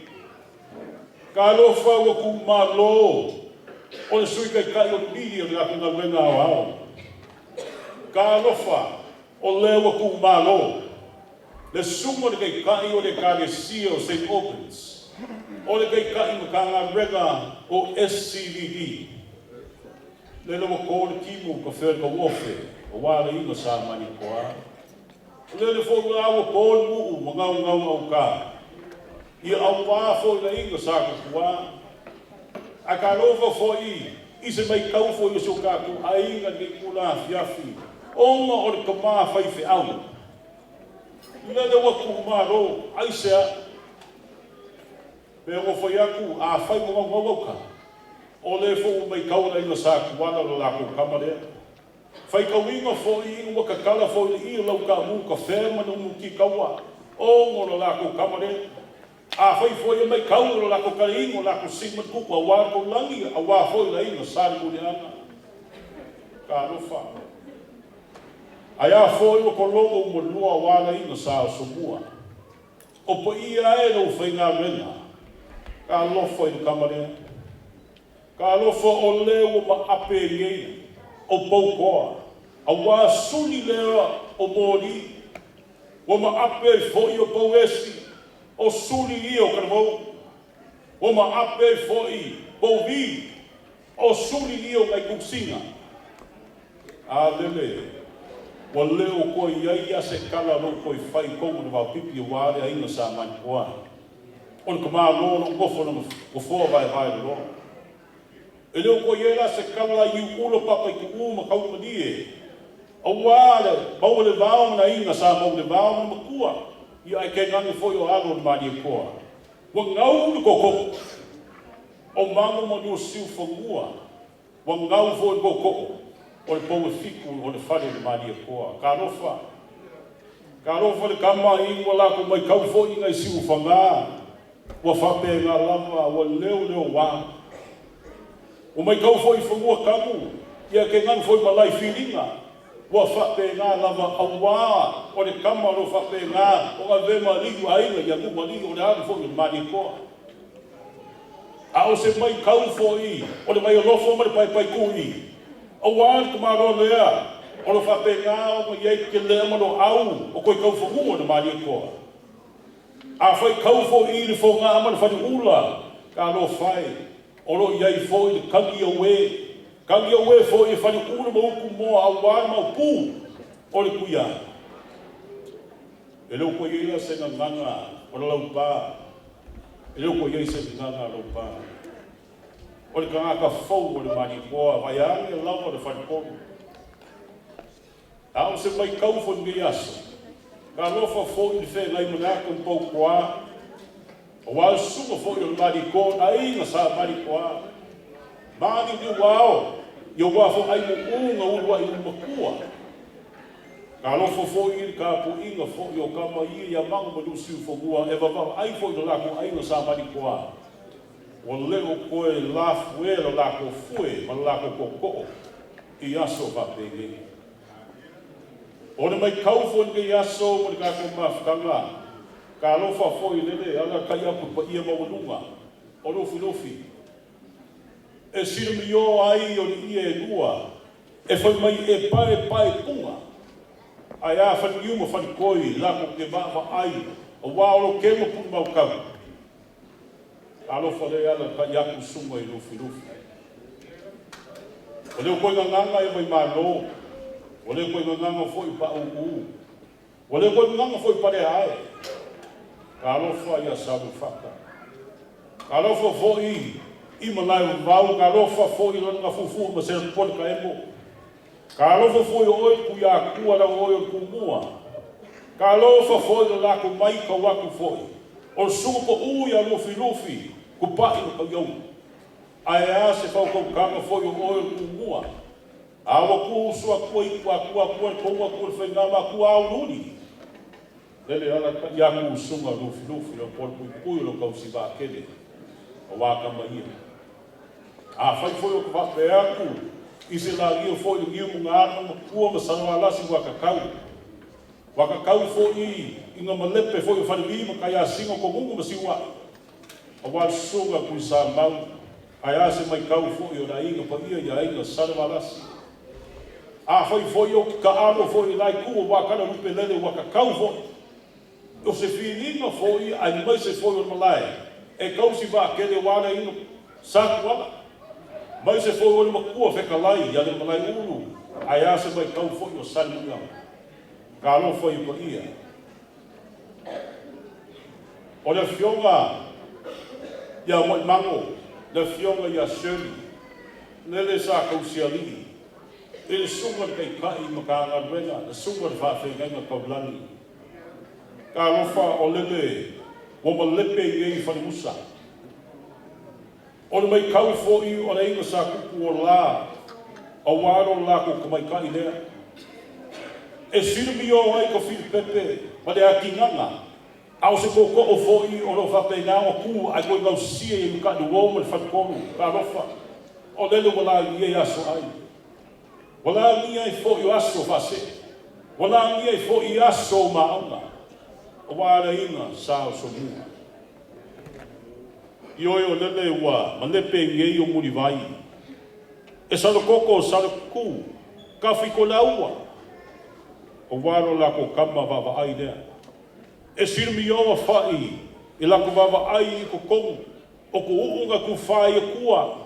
Talofa ua tuumalo o le Sui Taitai o le Media o le latou galuega aoao. Talofa, o lea ua tuumalo le susuga i le Taitai o le Ekalesia o St. Albans, o le Taitai Matagaluega o SCVD. Lele ua to le timu ka fea le tauofe, aua le iuga sa Malietoa. O lele foi la ua to le nuu ma gaugau auka, ia aua foi le iuga sa Tupua. Ae talofa foi i se matau foi o si o tatou aiga i lenei itula afiafi, ona o le tama faifeau. Lele ua tuumalo, aisea? Pe ua fai atu, afai ua gaugau auka, o lea foi ua matau le aiga Sa Tuala o le latou tama lea. Faitauina foi ua tatala foi le i o lau taamu kafe ma le umuti taua, ona o le latou tama lea. Afai foi e matau o le latou taliiga o latou sii ma le tupu aua le taulagi, aua foi le aiga Sa Lemuliaga. Talofa. Ae a foi ua tologo umalua aua le aiga Sa Asomua. O paia e le aufaigaluega, talofa i le tama lea. Talofa o lea ua maape nei o poutoa, aua suli lea o moli. Ua maape ai foi o pouesi, o suli ia o talavou. Ua maape ai foi pouvi, o suli ia o nai tusina. A lele, ua le o toe iai a se tala o lou toe fai i totonu o le vaopipi aua le aiga Sa Manitoa. O le tamaloa o lou nofo i lona nofoa vaevae loloa. E le o toe i ai la se tala i Iuula Papaitu'u ma Taulalie, aua le maua le vao ma le aiga Sa Maulevao ma le matua, ia ae tainane foi o alo o le Malietoa. Ua gau le tootoo o Mamo ma Luasiufanua, ua gau foi le tootoo o le pou e fitu o le fale o le Malietoa. Talofa, talofa le tama i ua latou matau foi nai siufaga, ua faapena lava ua leo leo ua. Ua matau foi i fanua tamu, ia tainane foi malae filiga, ua faapena lava aua o le tama o lo o faapena ona avea ma alii o aiga ia nuu alii o le alu foi o le Malietoa. A o se matau foi o le vaialofa ma le paepaetui, aua le tamaloa lea o lo o faapena ona i ai telea ma loau o toe taufanua o le Malietoa. A faitau foi i le fogaa ma le faleula, talofa e, o lo o i ai foi le tagi auē, tagi auē foi e faleula ma utumoa aua le maopu o le tuia. E le o toe i ai la se gagana o le laupa, e le o toe i ai se gagana a laupa. O le tagata fou o le Malietoa, vaeane lava le faletolu. A o se maitau foi i lenei aso, talofa foi i le feagai ma le ata ma poutoa, aua le susuga foi o le Maliko, le aiga Sa Malikoa, maliliu ao, ia aua foi aimu'u na uluai matua. Talofa foi i le tapuaiga foi o tama ia ia Mago ma Lusiufanua e vavaai foi i lo latou aiga Sa Malikoa, ua le o toe lafuea lo latou fue ma lo latou tootoo i aso faapenei. O le maitau foi i lenei aso ma le tatou mafutaga, talofa foi i lele alaalatai atu i paia maualuga o Lufilufi, e silomio ai o le ie e lua, e fai mai e paepae puga, ae a Faleniu ma Faletoi latou te vaavaai aua o lo kema pulemautau. Talofa lea e alaalatai atu susuga i Lufilufi. O le toe gagana e mai malo, o le toe gagana foi pauu, o le toe gagana foi paleae. Talofa ia Saluafata. Talofa foi i malae vavau, talofa foi i lona fufu ma se pole kaemo. Talofa foi o oe kuiakua lau oe o le tumua. Talofa foi lo latou mai tau atu foi. O le susuga pau ia Lufilufi, kupai ma tauiau. Ae a se faukautaga foi o oe o le tumua. A ua tu uso atua i tu atua atua le tou atua le faigama atua auliuli. Lele ala tai atu usuga Lufilufi lo pole puipui o lo tausi vaatele o wā tama ia. A fai foi o ka faapea atu i se lagia foi le niu mga ana matua ma salawalasi wakakau. Wakakau foi i ngā malepe foi o whalimi ma kai asinga ko ngungu ma siwa. A wā suga kui sa mau. Ae a se mai kau foi o la inga pa ia ia inga salawalasi. A fai foi o ki ka alo foi i lai ku o wakala lupe lele wakakau foi. O se filiga foi ai mai se foi o le malae. E kausi vaakele wala ino sa tuala. Mai se foi o le makua fekalai ia le malae ulu. Ae a se mai kau foi o sali muliaga. Ka alofa i paia. O le afioga ia Moimango, le afioga ia Shirley, lele sa kausialii, i le suga le taitai ma kagaluega, le suga le faafeagaiga taulagi. Ka alofa o lele ua malepe i ei falemusa. O le maitau foi o le aiga sa tupu o la, auā lo latou tamaitai lea. E silomio ai ka filipepe ma le atinaga, a o se tootoo foi o loo faapena ona tu ae toe gausia i mataluo ma le faletolu. Ka alofa, o lele ua lagia i aso ai. Ua lagia ai foi o aso faasee. Ua lagia ai foi i aso o maauga. Auā le aiga sa o somua. I oe o lele ua malepe i ei o mulivai. E salokoko salokuku, kafi ko laua. O walo la ko kama vaavaai lea. E silomioa fai i lako vaavaai i totonu o ku uuga kufā i Atua.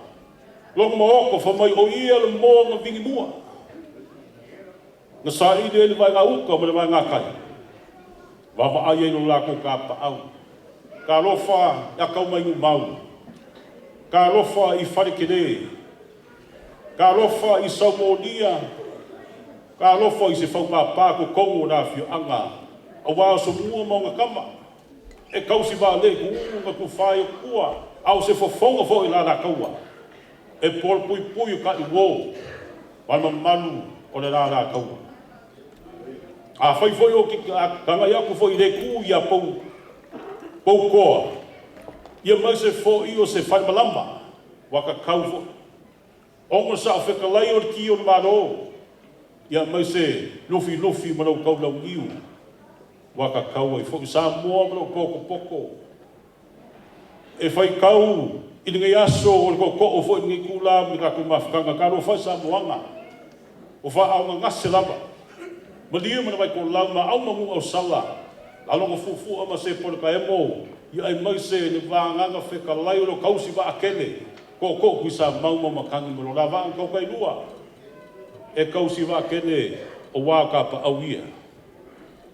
Logo maoko fa mai o ia le mo nga vingi mua. Na saili ai le vaega uka ma le vaega kai. Vaavaai ai lo latou kapaau. Talofa ia kau mai mau. Talofa i falekele. Talofa i saumolia. Talofa i se faugāpā totonu o le afioaga. Auā o somua ma ona tama. E kausi vaalei kuuu na tufā i Atua. A o se fofoga foi la lakaua. E polo puipui o ka uo. Ma le mamalu o le la lakaua. A fai foi o ki kagai aku foi i le ku ia pou pou koa. Ia mai se foi o se falemalama. Wakakau foi. Ongo sa o fekalai o le ki o le malo. Ia mai se lufilufi ma lau taulauniu. Wakakau ai foi sa moa ma lau poko poko. E fai kau i lenei aso o le tootoo foi i lenei tula ma le tatou mafutaga talofa e Samoaga. O faaogagase lava. Malie ma le vaitolau ma au manu au sala. Laloga fuafua ma se pole kaemo. Ia ai mai se le vagaga fekalai o lo kausi vaakele. Tootoo kui sa mau ma makagi ma lo la vaa tau lua. E kausi vaakele o wā ka pa au ia.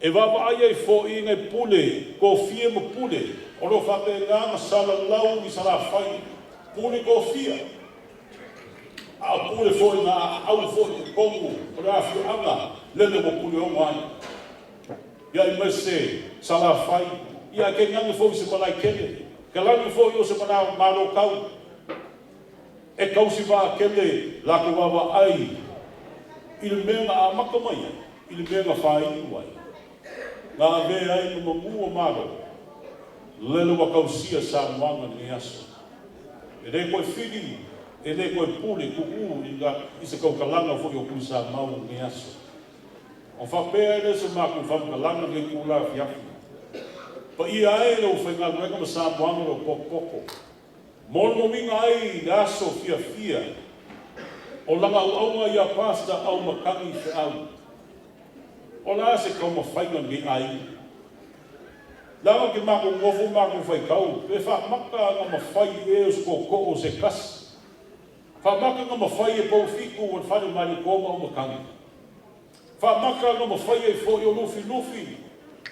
E vaavaai ai foi ngai pule, kofia ma pule, o lo faapena ma salalau i salafai, pule kofia. A o pule foi na au foi i totonu o le afioaga, lele ua Puleono ai. Ia aemaise Salafai, ia ae tainane foi se Malaetele, tainane foi o se Malotau e tausi vaatele latou vaavaai i le mea na amata mai ai i le mea na faaiu ai, na avea ai ma manu o Malo, lele ua tausia Samoaga i lenei aso. E le toe fili, e le toe pule tuuu i se tautalaga foi o Tuisamau i lenei aso. Ona faapea ai lea o se matou faamatalaga i lenei itula afiafi. Paia e le aufaigaluega ma Samoaga o lo o potopoto, molimauina ai le aso fiafia o lana auauna ia Pastor Auimatagi Feau. O le a se taumafaiga o lenei aiga? Leaga ou te matou nonofo ma matou faitau, pe faamata ona mafai ea e se tootoo se tasi. Faamata ona mafai e Pou Fitu o le fale o Malietoa ma Auimatagi. Faamata ona mafai ai foi o Lufilufi,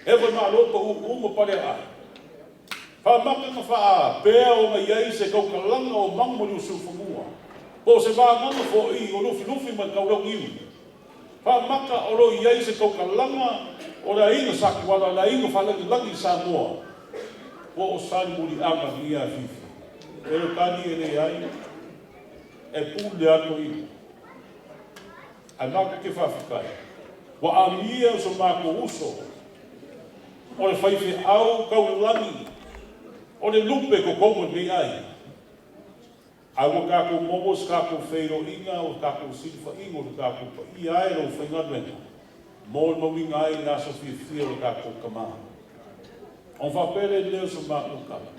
Eva Malo Pauu ma Paleaai. Faamata ona faapea ona i ai se tautalaga o Manu ma Lusiufanua, po o se vagaga foi o Lufilufi ma le Taulauniiu. Faamata o lo o i ai se tautalaga o le aiga Satuala, le aiga faalagilagi i Samoa, po o Salemuliaga i lenei afiafi. E le tali e leai, e pule lava toeaina. Ae matou te faafetai, ua amia so matou uso, o le faifeau taulagi, o le lupe i totonu o lenei aiga. Ae ua tatou maua se tatou feiloaiga, o tatou silafaiga o le tatou paia e o le aufaigaluega, molimauina ai le aso fiafia o le tatou tama. Ona faapea lea o se matou tala,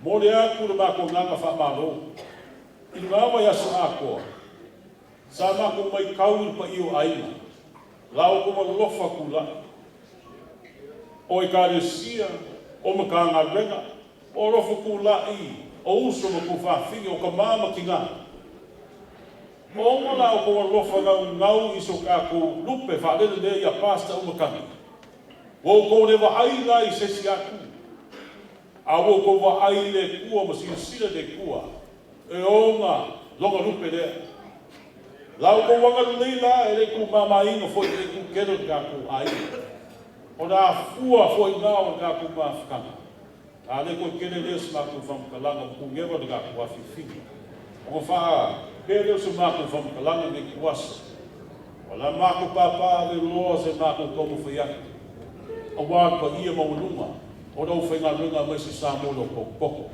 momoli atu le matou agaga faamalo i lena vaiaso atoa, sa matou matau i le paia o aiga, la outou alofa tulai, o Ekalesia, o Matagaluega, o alofa tulai o uso ma tuafafine, o tama ma tina. O ona la outou alofa naunau i so tatou lupe faalele lea ia Pastor Auimatagi, ua outou le vaai la i se isi atu, a ua outou vaai i le Atua ma silasila i le Atua e ona lona lupe lea. La outou agalelei la e le tuumamaina foi i lenei tutele o le tatou aiga. O le afua foi lena o le tatou mafutaga. A le toe tele lea o se matou faamatalaga ua tuneva le tatou afiafiga. Ona faapea lea o se matou faamatalaga i lenei ituaso. O le a matou papaaveloa se matou taumafai atu, aua le paia maualuga o le aufaigaluega aemaise Samoa o lo o potopoto.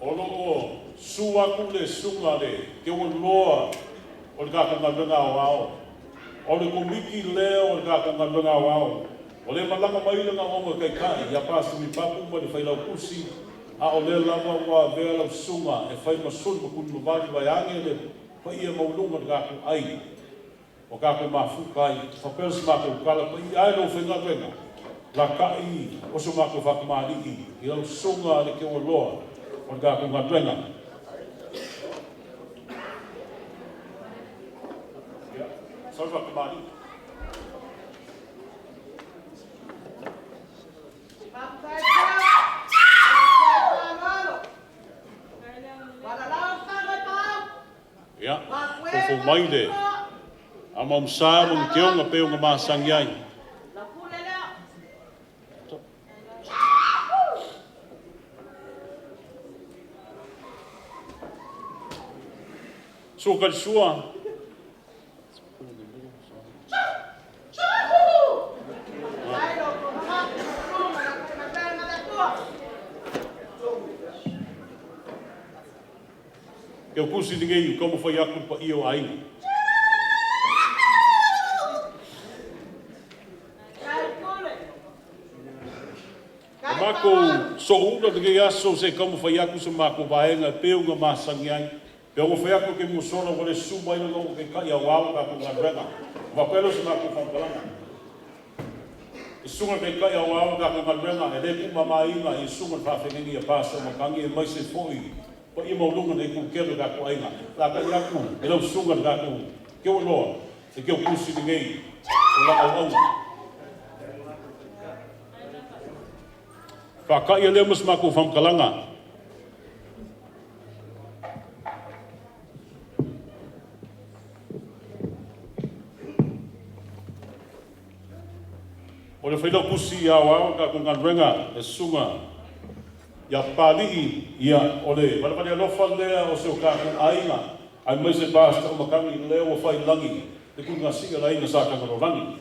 O lo o susu atu le susuga le Teualoa o le tatou galuega aoao, o le komiti lea o le tatou galuega aoao, o le malaga mai lana auauna taitai ia Pastor Papu ma le Failautusi, a o lea lava ua avea lau susuga e fai ma suli ma tulimavali vaeane le paia maualuga o le tatou aiga o tatou mafuta ai. Faapea se matou tala, paia ai le aufaigaluega, laka'i o so matou faatamalii i lau susuga le Teualoa o le tatou galuega. Ia, sau le faatamalii. Ia, fofo mai le amaomasa ma gateoga pe o masagi ai. Sua kalisua. Ke o kusi lenei o taumafai atu le paia o aiga. O matou so'oula lenei aso se taumafai atu se matou vaega e pei ona masani ai. Pe ona fai atu ke musola ua le susu mai lana o taitai aoao tatou galuega. Faapea lea o se matou faamatalaga. E susuga taitai aoao tatou galuega e le tuumamaina i susuga le faafeagaiga ia Pastor Auimatagi aemaise foi paia maualuga nei kukele o tatou aiga. La kai atu e lau susuga le tatou Teualoa e teutusi lenei o lana auauna. Faata'i lea ma se matou faamatalaga. O le failautusi aoao le tatou galuega le susuga ia Papali'i, ia o le valevale alofa lea o si o tatou aiga aemaise Pastor Matagi lea ua fai i lagi le tuligasii a le Aiga Sa Tagaloalagi.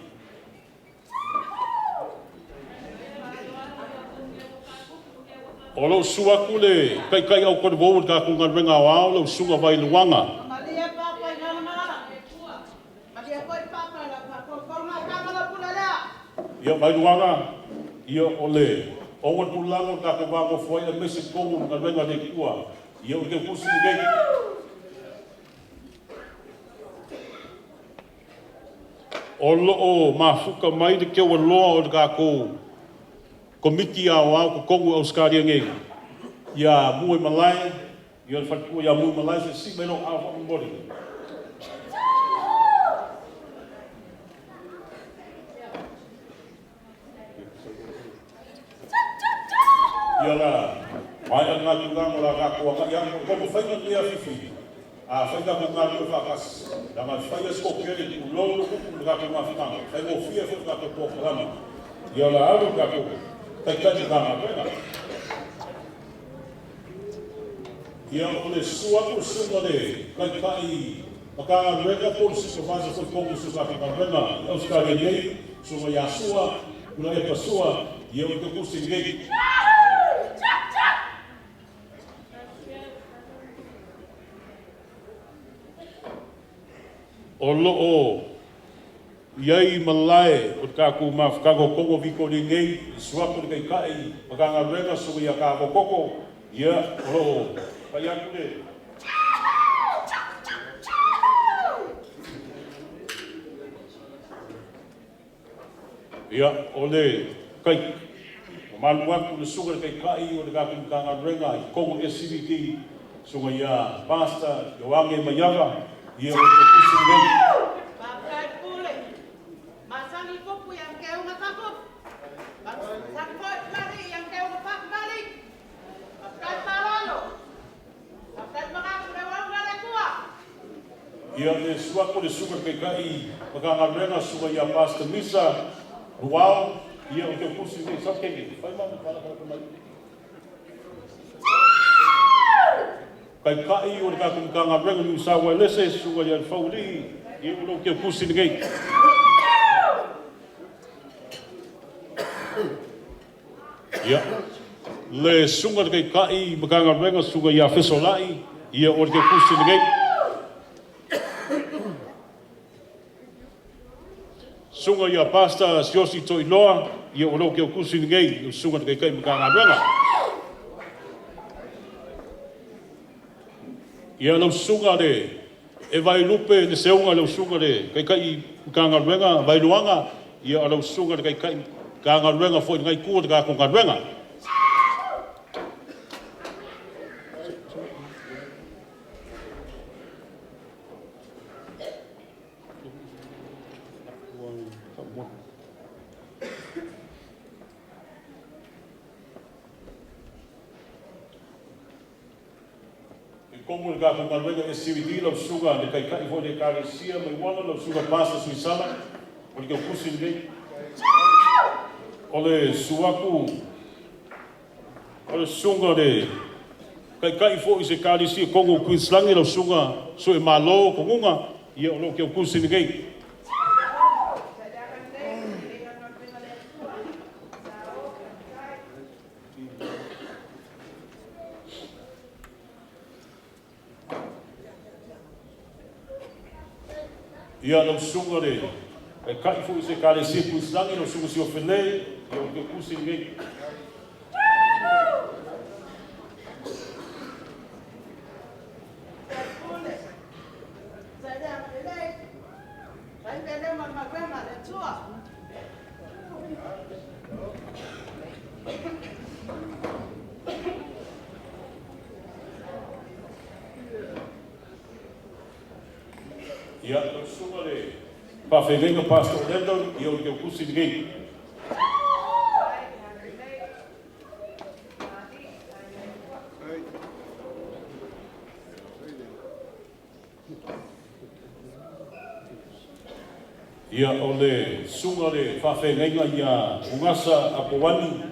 O lou susu atu le taitai au talavou o le tatou galuega aoao lau susuga Vailuaga. Ia Vailuaga, ia o le ona le tulaga o le tatou va nofo ai aemaise totonu o le galuega a le Atua. Ia o le teutusi lenei. O loo mafuta mai le teualoa o le tatou komiti aoao totonu o Ausetalia nei ia mua i malae, ia le faletua ia mua i malae se sii mai lou ao faamolemole. Ia la mai a ngā tulaga o la tatou agai atu komo faiga nei afifi a fai tatou galulue faatasi leaga e fai a se toatele tulou le upu i le tatou mafutaga faigofie foi le tatou polokalame. Ia la alu le tatou taitai Matagaluega. Ia o le susu atu le susuga le taitai Matagaluega po o le supervisor foi tonu o si o tatou galuega i Ausetalia nei, susuga ia Sua Tulaepa Sua, ia o le teutusi lenei. O loo i ai malae o le tatou mafutaga o tonu o Vitoria nei, i suafa o le taitai Matagaluega susuga ia Kavokoko, ia o loo fai atu le ia o le kai o malu atu le susuga le taitai o le tatou Matagaluega i totonu o le SCBT, susuga ia Pastor Ioange Maiava, ia o le teutusi lenei. Ia le suafa o le susuga le taitai Matagaluega susuga ia Pastor Misa Luao, ia o le teutusi lenei. Sau kenge fai ma fala mai. Taitai o le tatou Matagaluega New South Wales susuga ia Fauli, ia o lou teutusi lenei. Ia le susuga le taitai Matagaluega susuga ia Fesolai, ia o le teutusi lenei. Susuga ia Pastor Siosi Toiloa, ia o lou teutusi lenei, le susuga le taitai Matagaluega. Ia lau susuga le e Vailupe le seuga lau susuga le taitai Matagaluega Vailuaga, ia o lau susuga le taitai Matagaluega foi lenei itu o le tatou galuega. I komu le tatou galuega SCBD lau susuga le taitai foi le Ekalesia mai uana lau susuga Pastor Suisala, o le teutusi lenei. O le susu atu o le susuga le taitai foi se Ekalesia tonu o Queensland lau susuga Sue Malo Konuga, ia o lou teutusi lenei. Ia lau susuga le taitai foi se Ekalesia Queensland lau susuga Siofele, ia o le teutusi lenei. Ia lau susuga le faafeagaiga Pastor Orlando, ia o le teutusi lenei. Ia o le susuga le faafeagaiga ia Ugasa Apoani,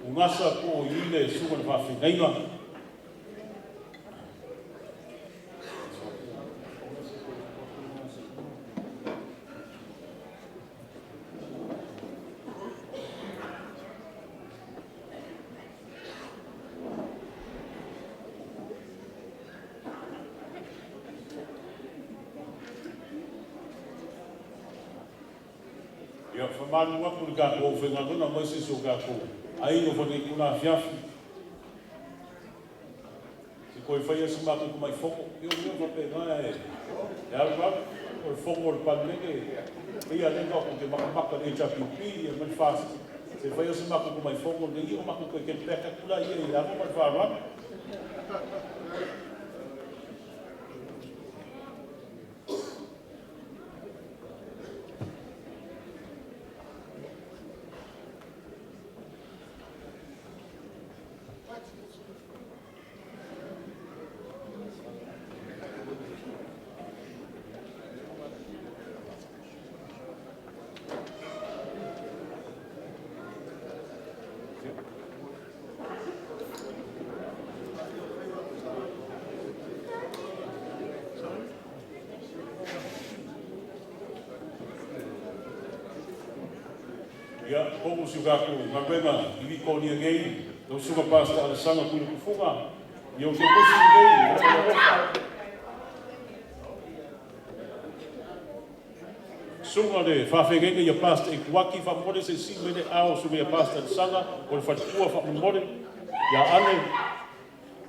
Ugasa po o i le susuga le faafeagaiga. Ia, faamalu atu le tatou aufaigaluega mai se isi o tatou aiga foi lenei itula afiafi. Se toe faia se matou tamai fono, ia o mea faapena e alu alu, o le fono a le Palemene, pei lava lea tatou te matamata i le HRPP ma le FAST, se faia se matou tamai fono lenei, ia ona matou toe get back atu laia i le ava ma le faaaloalo. Ia, pomu si o tatou galuega i Vitoria nei, lau Susuga Pastor Alesana Tuiletufuga, ia o se tusi lenei, o le alofa. Susuga le faafeagaiga ia Pastor Ituaki, faamolemole se i sii mai le aao o Susuga ia Pastor Alesana, o le faletua faamolemole, ia Ale.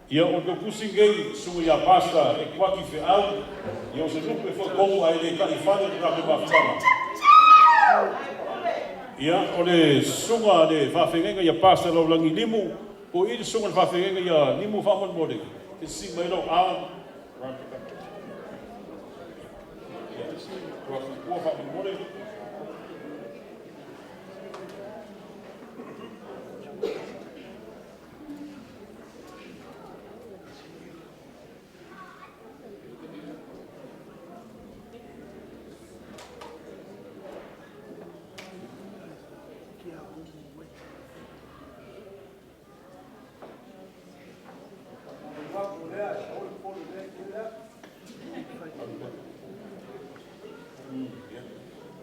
Ia o le tusi lenei, Susuga ia Pastor Ituaki Feau, ia o se lupe foi tonu ae le tai i fale le tatou mafutaga. Ia o le susuga le faafeagaiga ia Pastor Laulagi Limu, po o i le susuga le faafeagaiga ia Limu faamolemole, se sii mai lou ao. Ia, tua atu i tua faamolemole.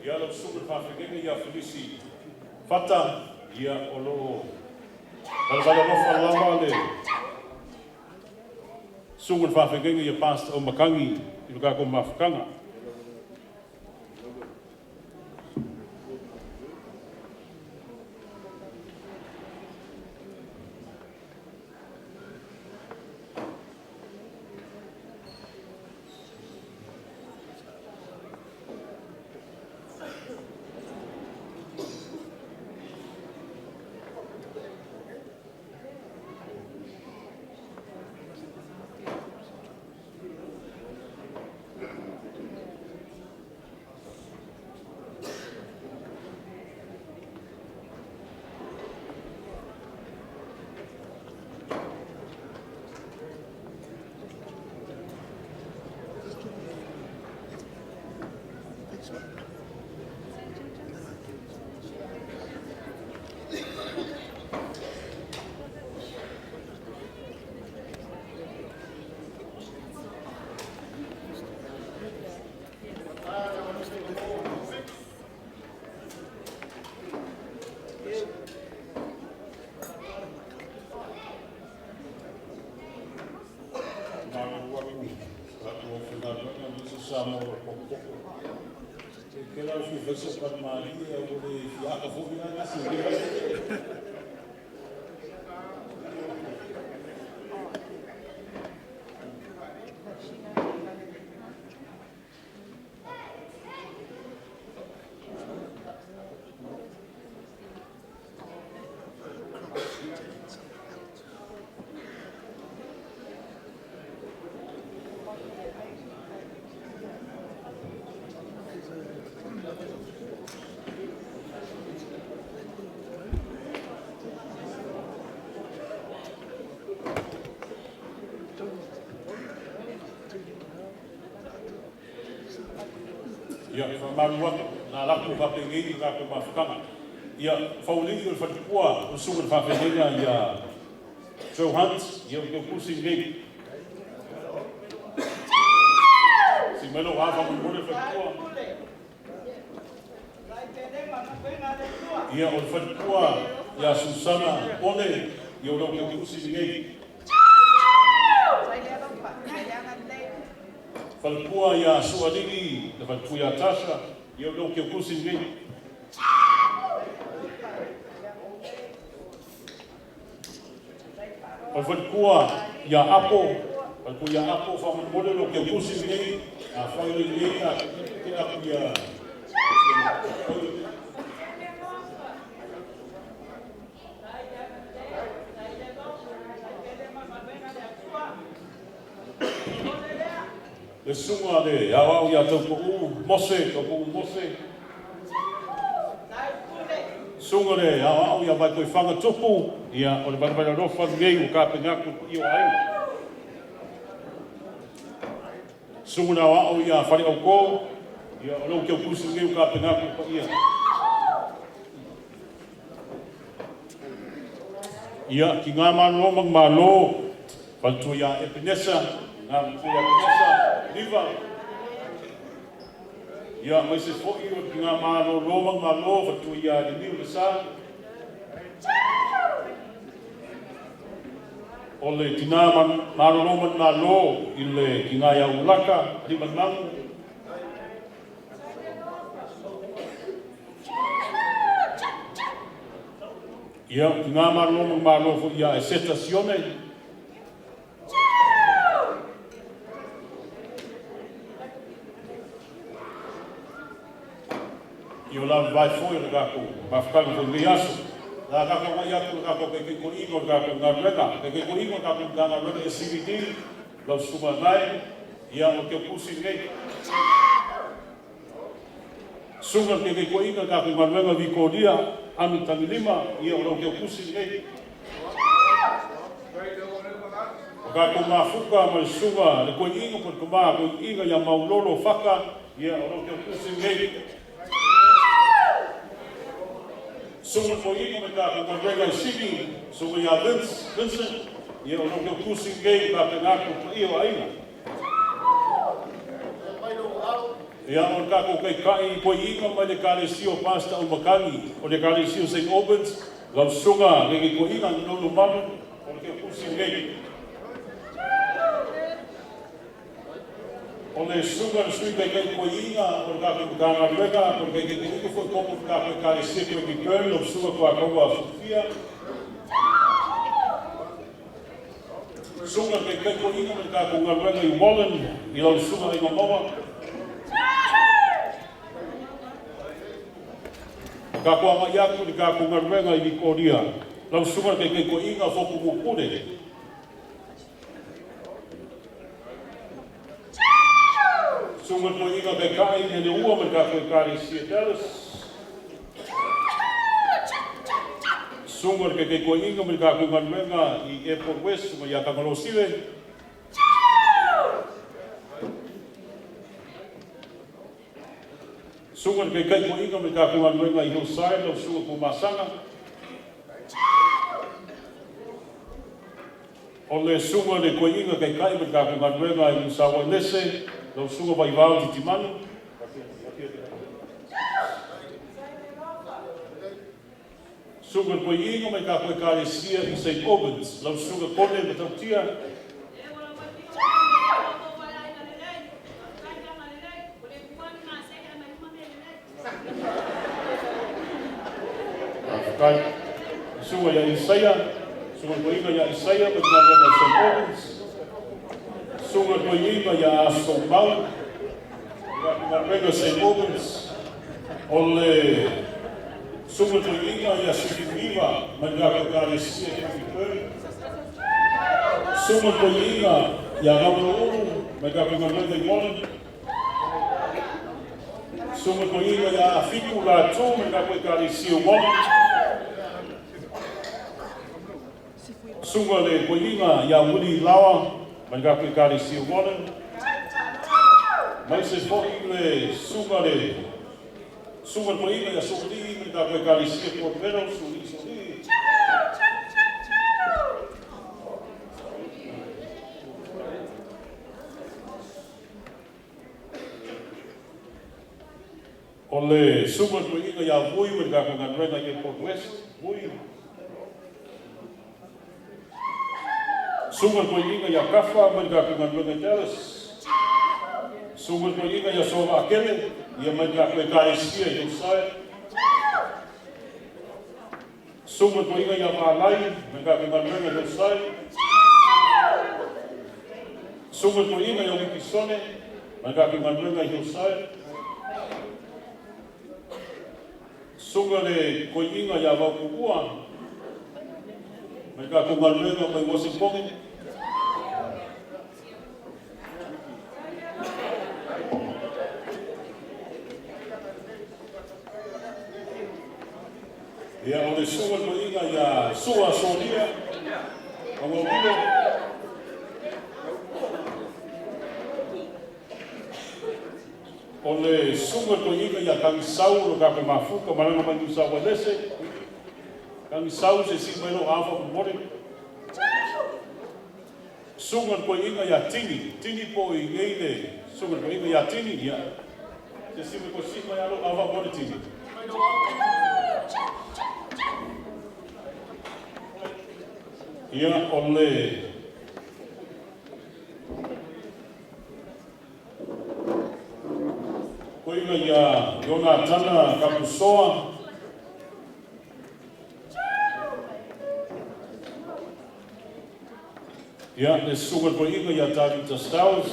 Ia lau susuga i le faafeagaiga ia Felisi Fata, ia o lo o valevale alofa lava le susuga i le faafeagaiga ia Pastor Omakangi i le tatou mafutaga. Malulu atu i tatou aufaigaluega aemaise Samoa o lo o potopoto. E tele lava fia fai se palemalie ae ua le fiaga foi la nisi i lenei vaitaimi. Ia, faamalulu atu. Na laku faapenei le tatou mafutaga. Ia, Faualii o le faletua o le susuga i le faafeagaiga ia Joe Hunt, ia o le teutusi lenei. Si mai lou a faamolemole le faletua. Ia, o le faletua ia Susana Pone, ia o lau teutusi lenei. Faletua ia Sualii, le faletua ia Tasha, ia o lau teutusi lenei. O le faletua ia Apo, faletua ia Apo, faamolemole lou teutusi lenei, afai o lenei a te atu ia. Le susuga le aoao ia Taupou Mose, Taupou Mose. Susuga le aoao ia Vaitoifaga Tupu, ia o le vaivai alofa lenei ua tapena atu i o aiga. Susuga le aoao ia Faleauto, ia o lou teutusi lenei ua tapena atu i paia. Ia, ki ngā malo ma malo, faletua ia Epenesa, ngā matua ia Epenesa, Liva. Ia, mai se foi o ki ngā malo lo ma malo, faletua ia Leniu le sa. O le tina malolo ma malo i le ki ngā ia ulaka, lima mangu. Ia, ki ngā malo ma malo fo ia e seta sione. I o la vai foi o le kako, mafutaga foi nei aso. La kako ngai atu le kako kai kai ko ingo le kako ngā ruega, kai kai ko ingo kako ngā ruega e CBD, lau susuga nai, ia o te pusi nei. Susuga kai kai ko ingo kako ngā ruega Vikoria, anu tangilima, ia o lau te pusi nei. O kako mafuka ma le susuga, le koi ingo po le koma, koi ingo ia maulolo whaka, ia o lau te pusi nei. Sunga ko ingo me ka ko ngā i Sydney, sunga ia Vince, Vincent, ia o lau te pusi nei ka te ngāku pa ia o aina. Ia o le kako kai kai koi ingo mai le kalesio Pastor o Makangi, o le kalesio St. Albans, lau sunga nge ko inga no no mamu, o le te pusi nei. O le sunga le sui kai kai koi inga, o le kako ka ngā ruega, o le kai kai kai foi kopo ka kai kalesio koe ki Kern, lau sunga kua kaua fufia. Sunga kai kai koi inga me le kako ngā ruega i Wallen, i lau sunga i Mamoa. Ka kua ngai atu le kako ngā ruega i Vikoria, lau sunga kai kai koi inga foku mupune. Sunga koi inga kai kai i le ua me kako i kare sia Dallas. Sunga kai kai koi inga me kako ngā ruega i Airport West, sunga ia Kangalosive. Sunga kai kai koi inga me kako ngā ruega i Hillside, lau sunga ko Masanga. O le sunga le koi inga kai kai me kako ngā ruega i Musawa Lese, lau sunga vai vau titimanu. Sunga le koi inga me kako e kare sia i St. Albans, lau sunga kone me tautia. Kai. Sunga ia Isaia, sunga koi inga ia Isaia me ngā ruega i St. Albans. Sunga koi inga ia Aso Mau, ngā ruega St. Albans. O le sunga koi inga ia Sikiwiwa, mai ngā koe kare sia i Kern. Sunga koi inga ia Gawero Uru, mai ngā koe ngā ruega i Wallen. Sunga koi inga ia Afiku Latu, mai ngā koe kare sia Wallen. Sunga le koi inga ia Willie Lawa, mai ngā koe kare sia Wallen. Mai se foi le sunga le Suga le Toeaina ia Soolii ma le tatou Ekalesia Port Meadows, Soolii, Soolii. O le suga le Toeaina ia Vui ma le tatou galuega i Airport West, Vui. Suga le Toeaina ia Kafa ma le tatou galuega i Dallas. Suga le Toeaina ia Soavaakele ia ma le tatou Ekalesia i Hillside. Suga le Toeaina ia Malai ma le tatou galuega i Hillside. Suga le Toeaina ia Wikisone ma le tatou galuega i Hillside. Suga le Toeaina ia Vautuua ma le tatou galuega mai Uasipone. Ia, o le suga le Toeaina ia Sua Solia, Auaulilo. O le suga le Toeaina ia Tagisau lo tatou mafuta malaga mai Niu Uelese. Tagisau se si mai lo afa momole. Suga le Toeaina ia Tini, Tini po i nei le suga le Toeaina ia Tini, ia. Se si mai ko si mai alo afa momole Tini. Ia, o le Koina ia Ionatana Kapusoa. Ia, le susuga le Toeaina ia Tavita Stowers.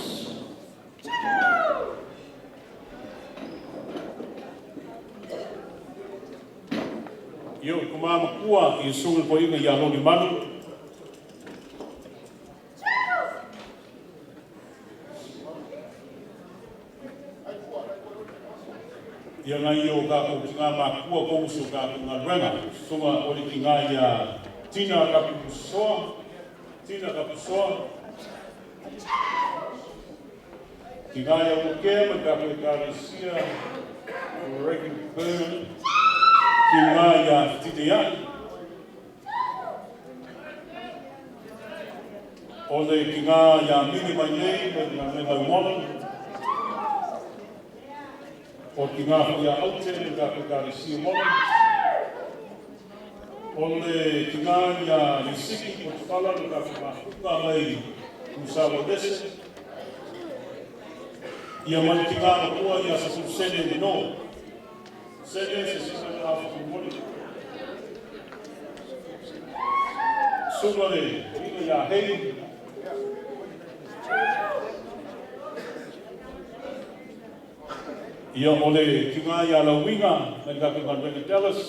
Ia, o le tama matua i le susuga le Toeaina ia Loni Manu. Ia ngai o tātou ki ngā mākua kou si o tātou galuega. Susuga o le ki ngā ia Tina Kapusoa, Tina Kapusoa, ki ngā ia Ukea ma tātou Ekalesia, Regan Byrne, ki ngā ia Tite Ai. O le ki ngā ia Mini mai nei, me ngā me ngā mono. O ki ngā whai a Aute me tātou Ekalesia mono. O le ki ngā ia Lisiki o te whala me tātou mafuka mai Musawa Lese. Ia mai ki ngā matua ia sa sene me no. Sene se sisa le afa kumoli. Suga le inga ia hei. Ia o le ki ngā ia lauinga me le tātou galuega Dallas.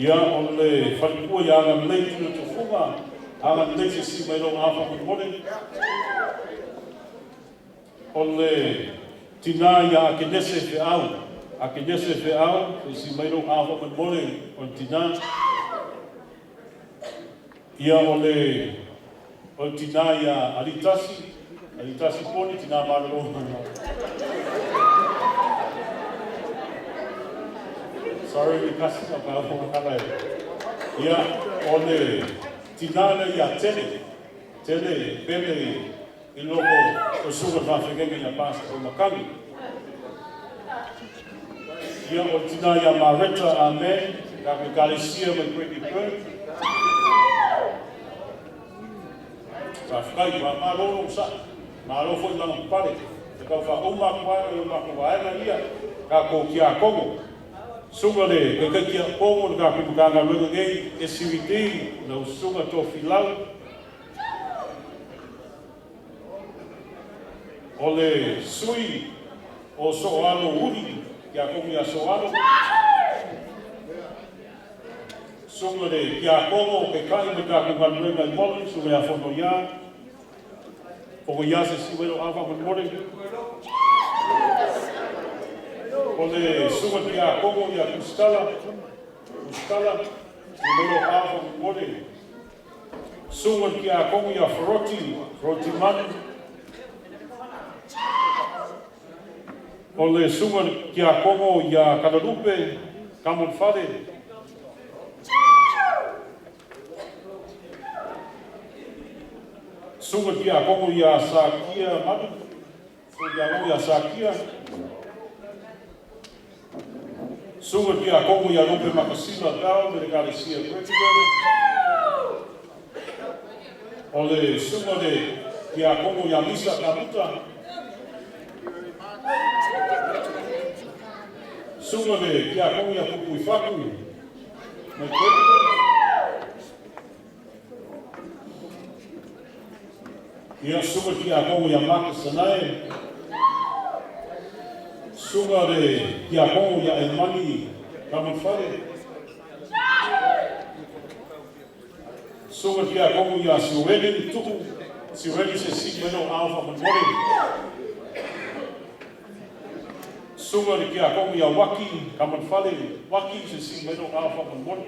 Ia o le whalikua ia anga lei tuna tofunga, anga lei se si mai ronga afa mole. O le tina ia Akenese Feau, Akenese Feau, se si mai ronga afa mole o le tina. Ia o le tina ia Alitasi, Alitasi Poni, tina malolo. Sorry, mi kasi na pa o kala e. Ia, o le tina le ia Tele, Tele, Pele, i loko o suga whawhekenge ia Pasa o Makangi. Ia, o tina ia Mareta, amen, ka me kalesia mai Great Burn. Ka whakai, wā mālolo sa, mālo fo i langa pare. Te kau wha uma kuae o mako waenga ia, ka ko ki a kongo. Sunga le, kai kai ki a kongo le ka kumukanga luenga ngei, SCVD, lau sunga tō filau. O le sui o soalo uri, ki a kongo ia soalo. Sunga le ki a kongo ke kai me ka kumukanga i moli, sunga ia fono ia. Fono ia se si wero awa mo mole. O le sunga ki a kongo ia Kustala, Kustala, si wero awa mo mole. Sunga ki a kongo ia Feroti, Feroti Manu. O le susuga i le Tiakono ia Kalalupe Kamonifale. Susuga i le Tiakono ia Sakia Manu. Susuga i le Tiakono ia Sakia. Susuga i le Tiakono ia Lupe Makasina Bell mai le Ekalesia Presbytery. O le susuga i le Tiakono ia Misa Kamuta. Susuga i le Tiakono ia Pupuifaku mai Presbytery. Ia, susuga i le Tiakono ia Maka Sanae. Susuga i le Tiakono ia Emani Kamanifale. Susuga i le Tiakono ia Sioeli Tu'u, Sioeli se sii mai lou aao faamolemole. Susuga i le Tiakono ia Waki Kamanifale, Waki se sii mai lou aao faamolemole.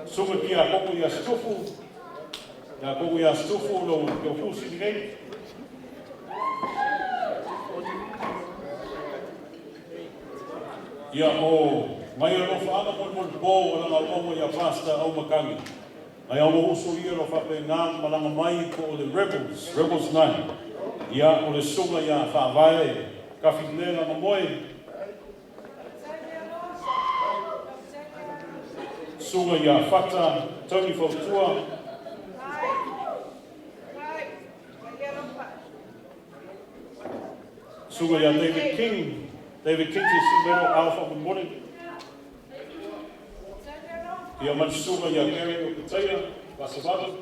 Susuga i le Tiakono ia Situfu, Tiakono ia Situfu lou Teufusi lenei. Ia o ngai alofaaga molemolepo o lana auauna ia Pastor Aumakagi. Ngai au uso ia lo faapena ona malaga mai po o le Rebels, Rebels 9. Ia o le susuga ia Faavae Kafile Lagamoe. Susuga ia Fata Tony Fautua. Susuga ia David King, David King se sii mai lou aao faamolemole. Ia ma le susuga ia Gary Opetaia Vasavalu.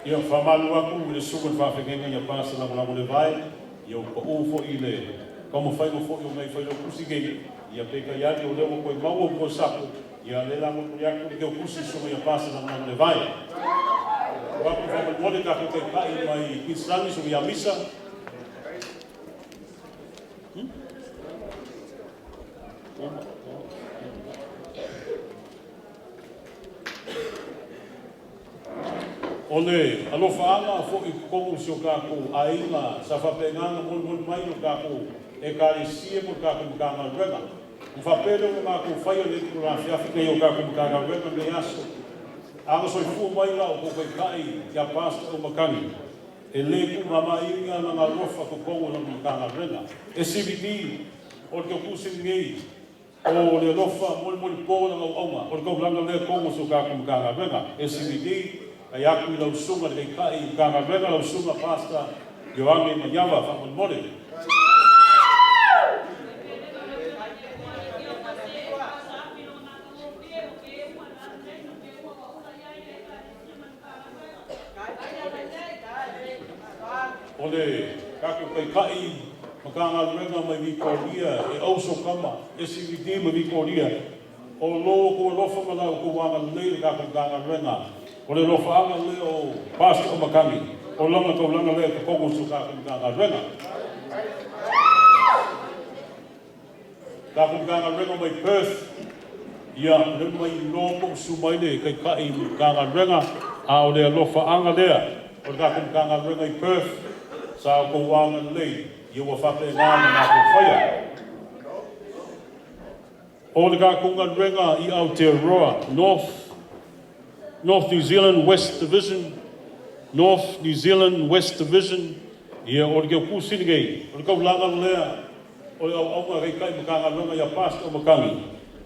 Ia, faamalu atu i le susuga i le faafeagaiga ia Pastor Lagolago Levae, ia ua pau foi i le taumafaiga foi o nai Failautusi nei, ia peitai ane o lea ua toe maua ua toe sako, ia lea la molimoli atu le Teutusi i le susuga ia Pastor Lagolago Levae. Ua atu faamolemole tatou taitai mai Queensland, susuga ia Misa. O le alofaaga foi i totonu o si o tatou aiga sa faapena ona molimoli mai i lo tatou Ekalesia ma le tatou Matagaluega. Ona faapea lea ona matou faia lenei itula afiafi nei o tatou Matagaluega i lenei aso. A na soifua mai la outou Taitai ia Pastor Aumakani, e le tuugamāina lana alofa totonu o lana Matagaluega. E CBD, o le tautusi lenei O le alofa molimolipo o lana auauna, o le taulaga lea tonu o si o tatou Matagaluega, SCBD, ai atu i lau Susuga i le Taitai Matagaluega, lau Susuga Pastor Ioane Maiava, faamolemole. O le tatou Taitai Matagaluega mai Vitoria e Auso Kama, SCVD mai Vitoria, o lo outou alofa ma la outou agalelei i le tatou Matagaluega. O le alofaaga lea o Pastor Makani, o lana taulaga lea i totonu o si o tatou Matagaluega. Tatou Matagaluega mai Perth, ia, o lea ua mai iloa po o susu mai le Taitai Matagaluega, a o le alofaaga lea o le tatou Matagaluega i Perth, sa outou agalelei, ia ua faapena ona matou faia. O le tatou galuega i Aotearoa, North New Zealand West Division, North New Zealand West Division, ia o le Teutusi lenei, o le taulaga lea o le auauna a Taitai Matagaluega ia Pastor Makani,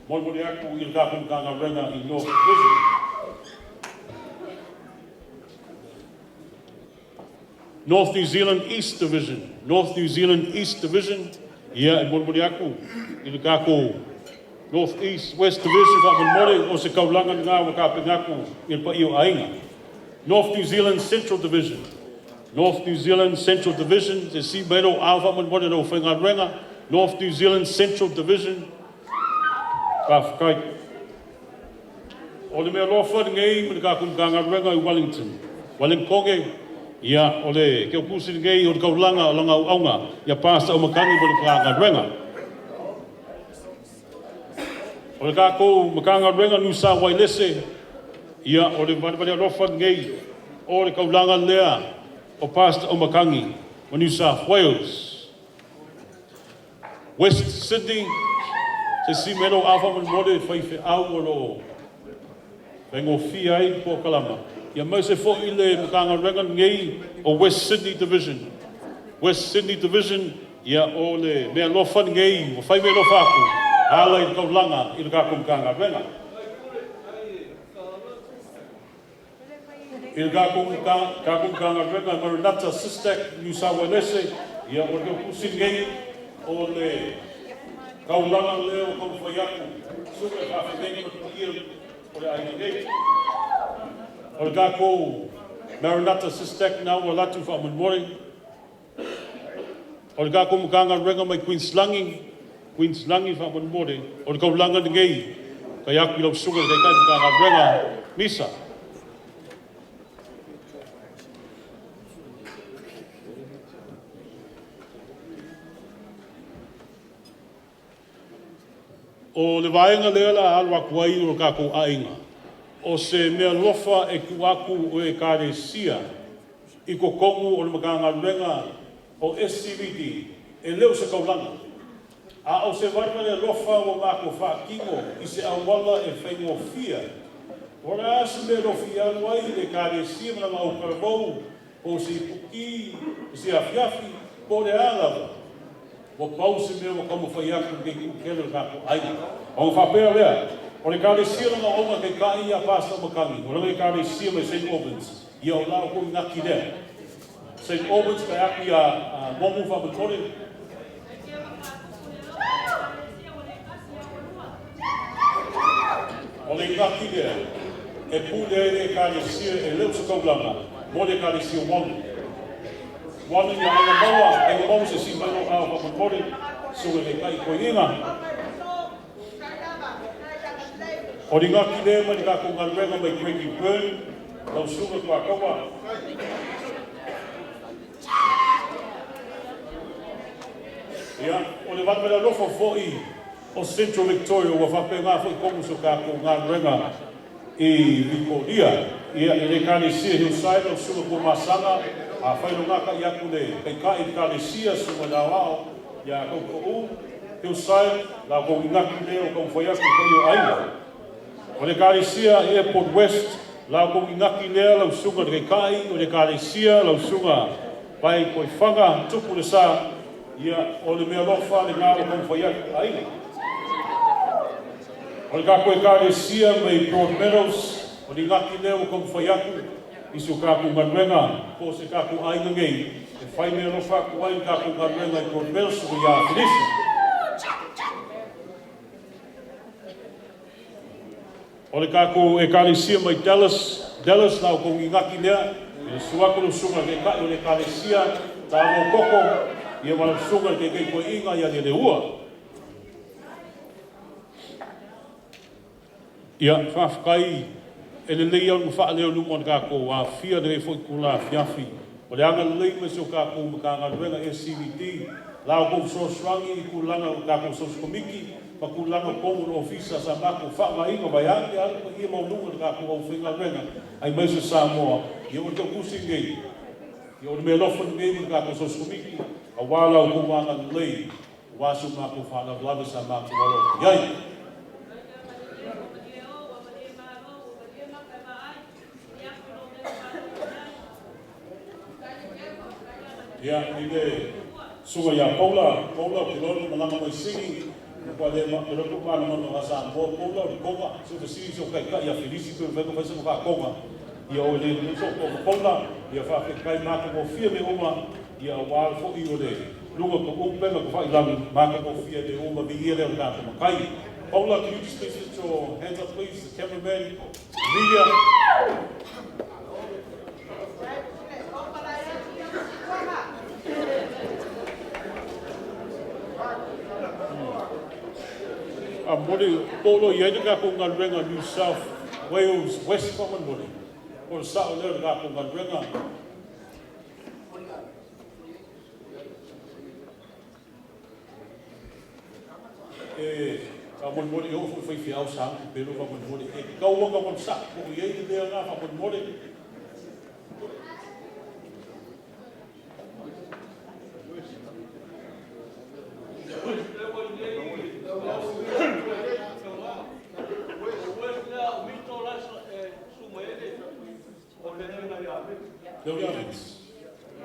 molimoli atu i le tatou Matagaluega i North Division. North New Zealand East Division, North New Zealand East Division, ia e molimoli atu i le tatou North East West Division faamolemole o se taulaga lena ua tapena atu i le paia o aiga. North New Zealand Central Division, North New Zealand Central Division, se sii mai lou ao faamolemole lau faigaluega, North New Zealand Central Division, faafetai. O le mea alofa lenei ma le tatou Matagaluega i Wellington, Wellingtone. Ia, o le keukusi lenei o le kaulaga o lana auauna ia Pastor Aumatangi mo le Matagaluega. O le tatou Matagaluega New South Wailese, ia, o le valevale alofa lenei o le kaulaga lea o Pastor Aumatangi o New South Wales. West Sydney, se isi mea lou afa molemole faifeau o lo o faigofie ai le polokalama, ia aemaise foi le Matagaluega lenei o West Sydney Division. West Sydney Division, ia o le meaalofa lenei ua fai meaalofa atu e ala i le taulaga i le tatou Matagaluega. I le tatou Matagaluega Maranatha Sistach New South Wailese, ia o le tautusi lenei o le taulaga lea ua taumafai atu suka e faafeagaiga ma le paia o le aiga nei. O le tatou Maranatha Sistach na ua alu atu faamolemole. O le tatou Matagaluega mai Queenslangi, Queenslangi faamolemole, o le taulaga lenei kai atu i lau susuga i le Taitai Matagaluega Misa. O le vaega lea o le a alo atu ai o le tatou aiga, o se meaalofa e tuu atu o Ekalesia i totonu o le Matagaluega o SCBD, e le o se taulaga, a o se valevale alofa ua matou faatino i se auala e faigofie. O le a se mea e lofia alu ai le Ekalesia ma lana autalavou, po o se ipuki, o se afiafi, po o le a lava, ua pau se mea ua taumafai atu i lenei tuutele o le tatou aiga. Ona faapea lea, o le Ekalesia lana auauna taitai ia Pastor Makani, o lana Ekalesia mai St. Albans, ia o la outou inaki lea. St. Albans kai aku ia Momu faamolemole. O le inaki lea, e pule ai le Ekalesia e le o se taulaga mo le Ekalesia Walu. Walu ia aiga maua, aiga maua se si mai lo ao faamolemole, suga le kai koiina. O le inaki lea mai le tatou galuega mai Craigie Burn, lau suga tuakaua. Ia, o le valevale alofa foi o Central Victoria ua faapena foi tonu so tatou galuega i Vitoria. Ia, i le Ekalesia Hillside, lau susuga Tuamasaga, afai lo gata i atu le taitai i le Ekalesia, susuga le aoao ia Taupou, Hillside, la tou inaki lea o taumafai atu i paia o aiga. O le Ekalesia Airport West, la tou inaki lea lau susuga le taitai o le Ekalesia, lau susuga Vai Koifaga, tupu le sa, ia, o le meaalofa lena ua taumafai atu i aiga. O le tatou Ekalesia mai Broadmeadows, o le inaki lea ua taumafai atu i si o tatou galuega, po o se tatou aiga nei, e fai meaalofa atu ai le tatou galuega i Broadmeadows o ia Felisi. O le tatou Ekalesia mai Dallas, Dallas la outou inaki lea, i le susu atu o lau susuga i le Taitai o le Ekalesia, Tago Koko, ia ma lau susuga i le Taitai Toeaina ia Lelehua. Ia, faafetai e lelei lava ona faaleo i luma o le tatou afia lenei foi itula afiafi. O le agalelei mai o si o tatou Matagaluega SCVD, la outou fesoasoani i tulaga o tatou Social Committee ma tulaga o totonu o le Ofisa sa matou faaaogaina vaeane lava le paia maualuga o le tatou aufaigaluega aemaise Samoa. Ia o le tautusi lenei, ia o le meaalofa lenei mo le tatou Social Committee aua la outou agalelei aua si o matou faalavelave sa matou alo atu i ai. Ia, i le susuga ia Paula, Paula ou te iloa na malaga mai Sini, ua le ma, ou te iloa po o malamalama ia Samoa, Paula o le Toga, se i fesili i si ou taitai ia Felisi pe mafai ona fai sana faatoga, ia o le uso o Toga Paula, ia faafetai matagofie mea uma, ia aua foi o le luga o tou upega tafailagi, matagofie mea uma, viia lea o le tatou Matai. Paula, can you just please put your hands up please, the cameraman, media. A momoli po o lo o i ai le tatou galuega New South Wales West faamolemole, po o le sao lea o le tatou galuega. E faamolemole e oo foi i faifeau sa agu pelo faamolemole e tatau ona onosai po o i ai le mea lena faamolemole. Leo ia Alex.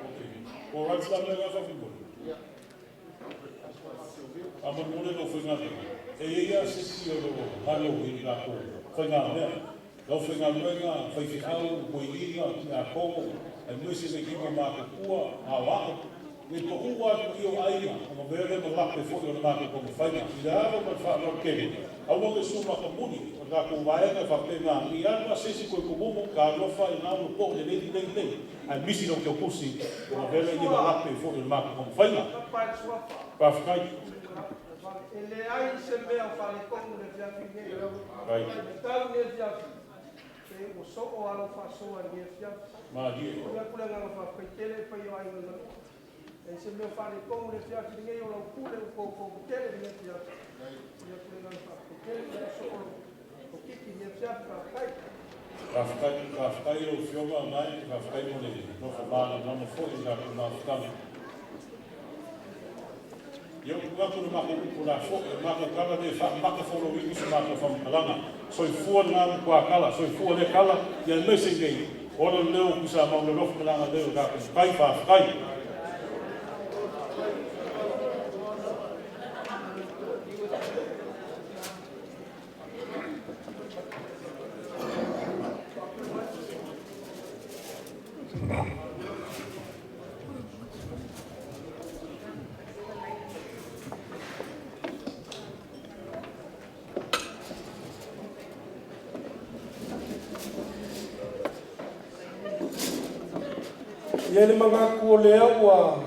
Okay. All right, la mea lena faamolemole. Faamolemole lau faigaluega. E i ai lava se isi o lo o galo i le latou faigamea. Lau faigaluega, faifeau, toeaiina, tiakono, aemaise le kimo matutua, aoao, ne i pau lava le paia o aiga, ona avea lea ma lape foi o le matou taumafaiga. I le ava ma le faaaloalo tele, aua ne i suamatamuli o le tatou vaega e faapena, ne i alu lava se isi toe tumumu, talofa i ina ua po'o lelei, lelei, lelei, ae misi lau teutusi, ona avea lea ma lape foi o le matou taumafaiga. Faafetai. E leai se mea o faaletonu le afiafi nei. Right. E tau le afiafi. E ua soo alo faasoa i le afiafi. Malie. O le kule nganga whakaitele pa i o ainga ngā. E se mea faaletonu le afiafi nei o lau pule o koukou tele le afiafi. O le kule nganga whakaitele o soo o kiki le afiafi whakatai. Faafetai, faafetai lau Afioga nai, faafetai mo le nofo malamalama foi i le tatou mafutaga. Ia, ua atu le matou upu la foi, o le matou tala lea e faamakafoloina se matou faamatalaga. Soifua lena matua tala, soifua lea tala, ia aemaise i nei, ola le leo o Tuisamau i le alofa ma le agalelei o le tatou Matai. Faafetai. Ia le manatu o lea ua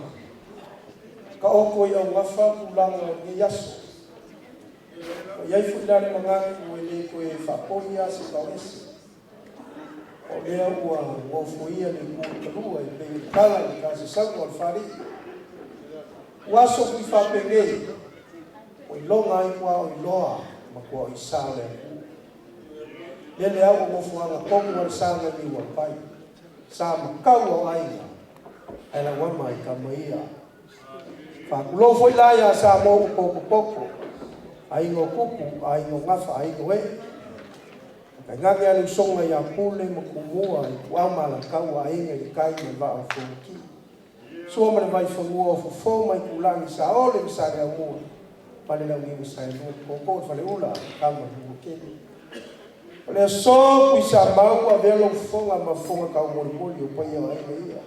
ka oko i au gafa tulaga o lenei aso. Ua iai foi la le manatu e le toe faapoi a se taoese. O lea ua ofoia le itu talua e pei o le tala i le tasesauga o le faalii. Ua aso fui faapenei, ua iloga ai tua o iloa ma tua o isa o le atunuu. Lele au o nofoaga tonu a le sa na niuapai. Sa matau o aiga, ae lauama i tama ia. Faatulou foi la ia Samoa ua potopoto, aiga o tupu, aiga o gafa, aiga o ee. Tainane a le usoga ia Pule ma Tumua, Ituau ma Alataua, Aiga i le Tai ma le Vaa o Fonoti. Sua ma le Vaifanua o Fofo ma Aitulagi, Saole ma Saleaaumua ma le Launiu na Saelua, Tootoo o le Faleula, Tama a le Manuatele. O le aso Tuisamau ua avea lou fofoga ma fofoga taumolimoli o paia o aiga ia.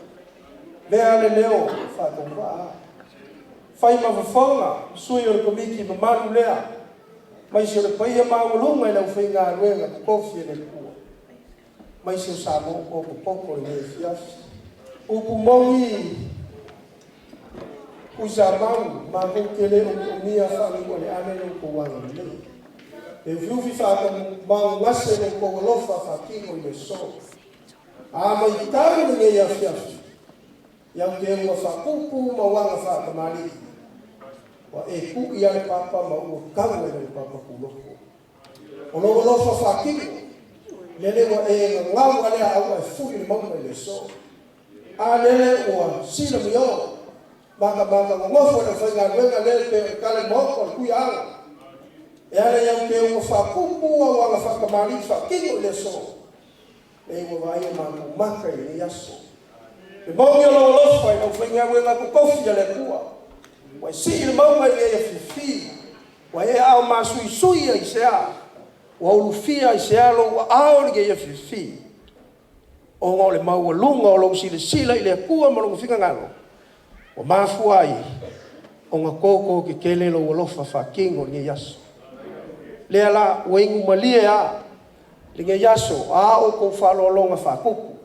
Lea le leo faatauvaa. Fai ma fofoga, sui o le komiti mamalu lea, maise o le paia maualuga i le aufaigaluega totofi e le Atua. Maise o Samoa ua potopoto i lenei afiafi. Upu moni Tuisamau, matou te le omiomia faaniualeale lo outou agalelei. E ufiufi faamagogase lo outou alofa faatino i le aso. A maitau lenei afiafi, iau te ua faapupu ma uaga faatamalii. Ua e tui ale papa ma ua tau ai le papa kuloto. O lou alofa faatino, lele ua e gagau alea au e fuli le mauga i le aso. A lele ua sila mio, maka maka gogofo le faigaluega lele pe o le tala i maota o le tuiaga. E ala iau te ua faapupu au aga faatamalii faatino i le aso. E ua vaai matou maka i lenei aso. Le mauni o lou alofa i lau faigaluega totofi a le Atua. Ua e sii le mauga i lenei afiafi. Ua e aao masuisui ai se a. Ua ulufia ai se alo ua ao i lenei afiafi. Ona o le maualuga o lou silasila i le Atua ma lona finagalo, ua mafua ai ona toto tetele lou alofa faatino i lenei aso. Lea la, ua inu malie lava lenei aso, a outou faaaloaloga faatupu,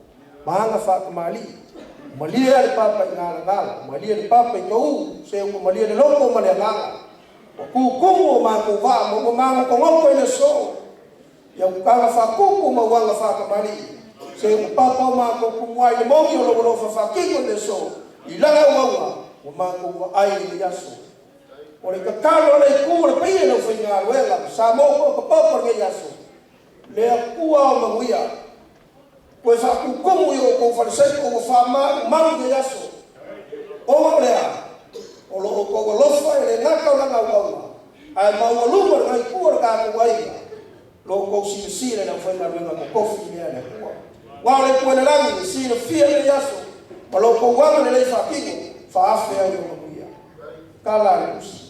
ma aga faatamalii, malie le papa i galagala, malie le papa i pau, se ua malie le loto ma le agaga. Ua tutumu o matou vaa ma ua magotogoto i le aso. Ia utaga faapupu ma uaga faatamalii, se ua papa o matou tumuai le moni o lou alofa faatino i le aso, i lana auauna, ua matou vaai i lenei aso. O le tatalo a le Itu o le paia i le aufaigaluega ma Samoa ua popopo i lenei aso, le Atua o manuia, toe faatutumu i o outou falesepo ua faamaumau i lenei aso, ona o le a? O lo outou alofa e le gata o lana auauna, ae maualuga lena itu o le tatou aiga, lo outou silasila i le aufaigaluega totofi lea a le Atua. Aua o le Atua i le lagi e silafia lenei aso ma lo outou agalelei faatino, faaafe ai o manuia. Tala a le Tusi,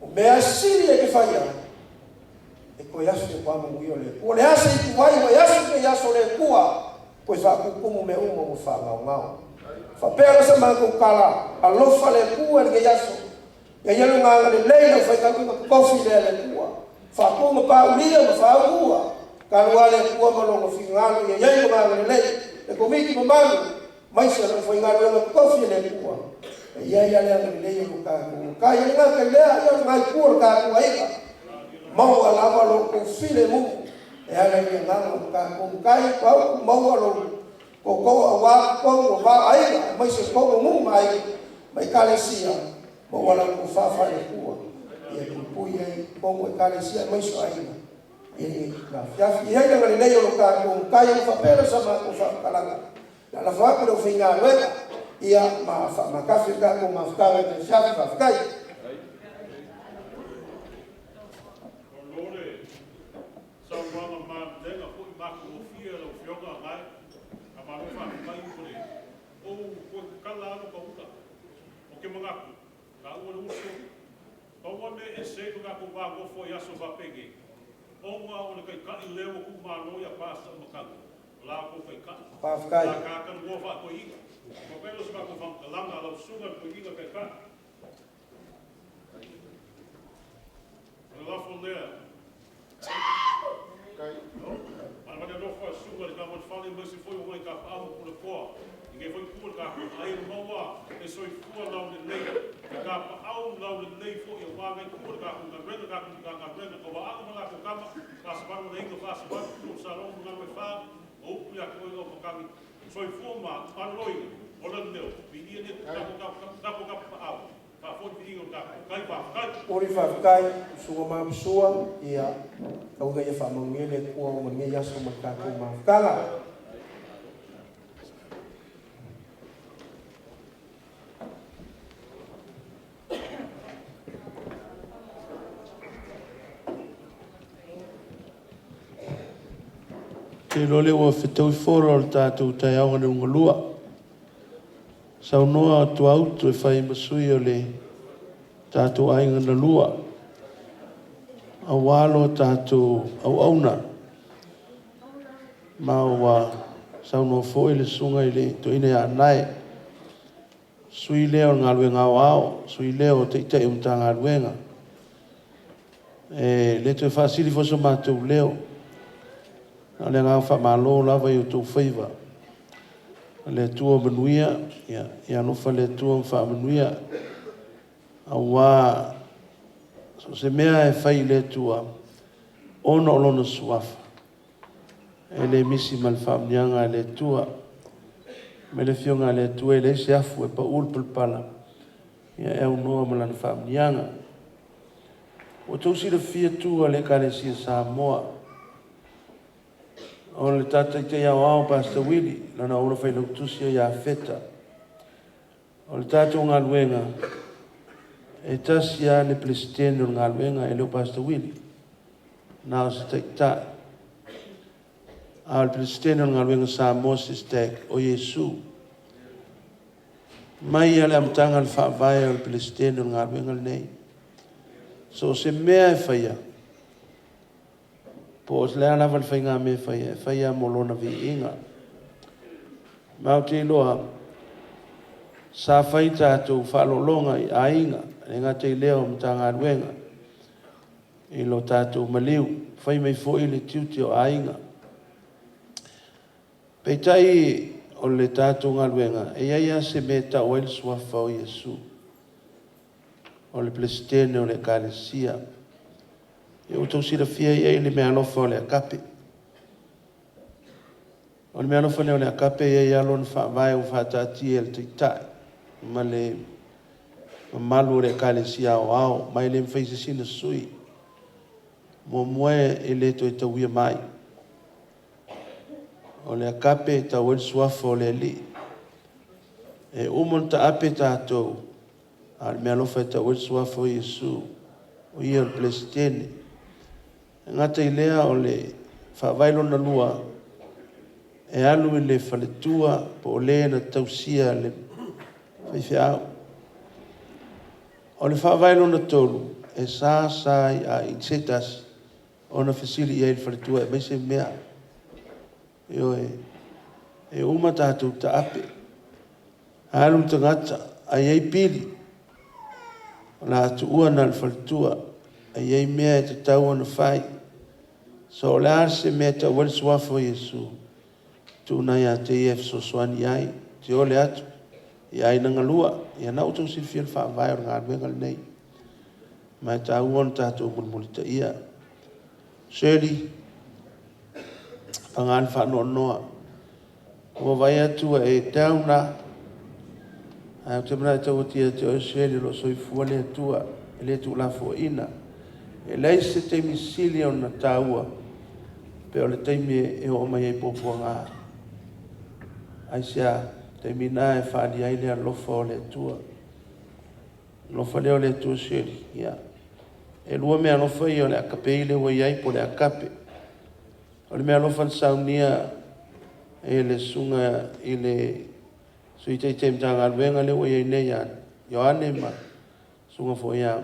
O mea sili e te faia, e toe afe atu lava manuia o le Atua. O le a se ituvai ua e asu i lenei aso, le Atua toe faatutumu mea uma ua faagaogao. Faapea la sa matou tala, alofa le Atua i lenei aso, ia i ai Lona agalelei i le aufaigaluega totofi lea a le Atua, faatugapaulia ma faauluua, talu lava le Atua ma Lona finagalo, ia i ai Lona agalelei, le Komiti mamalu, aemaise o le aufaigaluega totofi a le Atua, e i ai lava le agalelei o lo tatou Matai. E le gata i lea, ia o lena itu o le tatou aiga, maua lava lo outou filemu e ala i le agaga o lo tatou Matai, Pau, maua lou tootoo aua totonu o va o aiga, aemaise totonu o nuu ma aiga ma Ekalesia, maua la outou faafale Atua e puipui ai totonu o Ekalesia aemaise o aiga i lenei itula afiafi. Ia i ai le agalelei o lo tatou Matai. Ona faapea lea o sa matou faamatalaga, o le a lafo atu i le aufaigaluega ia ma faamatafi le tatou mafutaga i lenei afiafi. Faafetai. Malo le saunoaga malega foi ma matagofie a lau Afioga Gae. Faamalo faafetai mo le ou toe tatala lava lota uta. Ou te manatu, taua le uso, pau lava le mea e ese ai lo tatou va nofo ai i aso faapenei, ona o le Taitai lea ua tuumalo ia Pastor Matagi, o la outou Taitai. Faafetai. Sa ta talanoa faa-toeaina. Ona fai lea o se matou faamatalaga, lau Susuga i le Toeaina Taitai. O le lafo lea. Faavale alofa i susuga i le Tama a le Fale aemaise foi o nai tapaau ma Puletoa i lenei foi itu o le tatou aiga. Maua le soifua laulelei i tapaau laulelei foi aua lenei itu o le tatou galuega, tatou Matagaluega. Tauaana ma latou tama, Fasavalu ma le Aiga Fasavalu, Tupu o Salogo ma Galuefā, o upu ia te oe Aumakani. Soifua ma maloloina, ola le leo, viia le Atua tatou tapaau. Momoli faafetai Usuga Mapusua, ia tau ina ia faamanuia le Atua ona lenei aso ma le tatou mafutaga. Ou te iloa o lea ua fetaui fola o le tatou taeao na liugalua. Saunoa tuaautu e fai ma sui o le tatou aiga na lua, aua lo tatou auauna. Ma ua saunoa foi le susuga i le toeaina ia Anae, sui lea o le galuega aoao, sui lea o Taitai o Matagaluega. E le toe faasili foi so matou leo, na o le agaga faamalo lava i outou faiva. O le Atua manuia, ia, ia alofa le Atua ma faamanuia, aua so o se mea e fai i le Atua, ona o Lona Suafa, e le misi ma le faamanuiaga a le Atua. Mai le Afioga a le Atua e leai se afu e pau le palapala, ia e aunoa ma lana faamanuiaga. Ua outou silafia tua le Ekalesia Samoa, o le ta Taitai Aoao Pastor Willie, lana aula failautusi o Iafeta. O le tatou galuega, e tasi lava le Peresetene o le galuega, e le o Pastor Willie, na o se Taitai. A o le Peresetene o le galuega Samoa SISTAC, o Iesu. Mai lava le amataga o le faavae o le Peresetene o le galuega lenei. So o se mea e faia, po o le a lava le faigamea e faia, e faia mo lona viiga. Ma ou te iloa, sa fai tatou faaaloaloga i aiga, e le gata i lea o Matagaluega, i lo tatou maliu, fai mai foi le tiute o aiga. Peitai o le tatou galuega, e i ai lava se mea e tau ai le suafa o Iesu, o le Peresetene o le Ekalesia. Ia ua outou silafia e i ai le meaalofa o le Agape. O le meaalofa lea o le Agape e i ai lava lona faavae ua faataatia e le Taitai ma le mamalu o le Ekalesia Aoao, ma e le mafai e se isi ona sui. Muamua e le toe tauia mai. O le agape e tau ai le suafa o le Alii. E uma ona taape tatou, a o le meaalofa e tau ai le suafa o Iesu, o ia o le Peresetene. E gata i lea o le faavae lona lua, e alu i le faletua po o le na tausia le faifeau. O le faavae lona tolu, e sa sa i aiga se tasi ona fesili i ai i le faletua e aumai se mea. Ioe, e uma tatou taape, alu le tagata, a i ai pili, o le a tuua na o le faletua, a i ai mea e tatau ona fai. So o le a se mea e tau ai le suafa o Iesu, tuuna ia te ia e fesoasoani i ai, te ole atu, ia ai na galua, ia na outou silafia le faavae o le galuega lenei. Ma e taua ona tatou mulimulitaia. Shirley, paga le faanoanoa, ua vaai atu ua e down la, ae ou te manatu e tau atu ia te oe Shirley, o lo o soifua le Atua, e le tuulafoaiina. E leai se taimi sili ona taua pei o le taimi e oo mai ai puapuaga. Aisea? O le taimi lena e faaalia ai le alofa o le Atua. Alofa lea o le Atua Shirley. Ia. E lua meaalofa ia o le akapei lea ua i ai po o le agape. O le meaalofa na saunia e le susuga i le Sui Taitai Matagaluega lea ua i ai nei ia Ioane ma susuga foi ia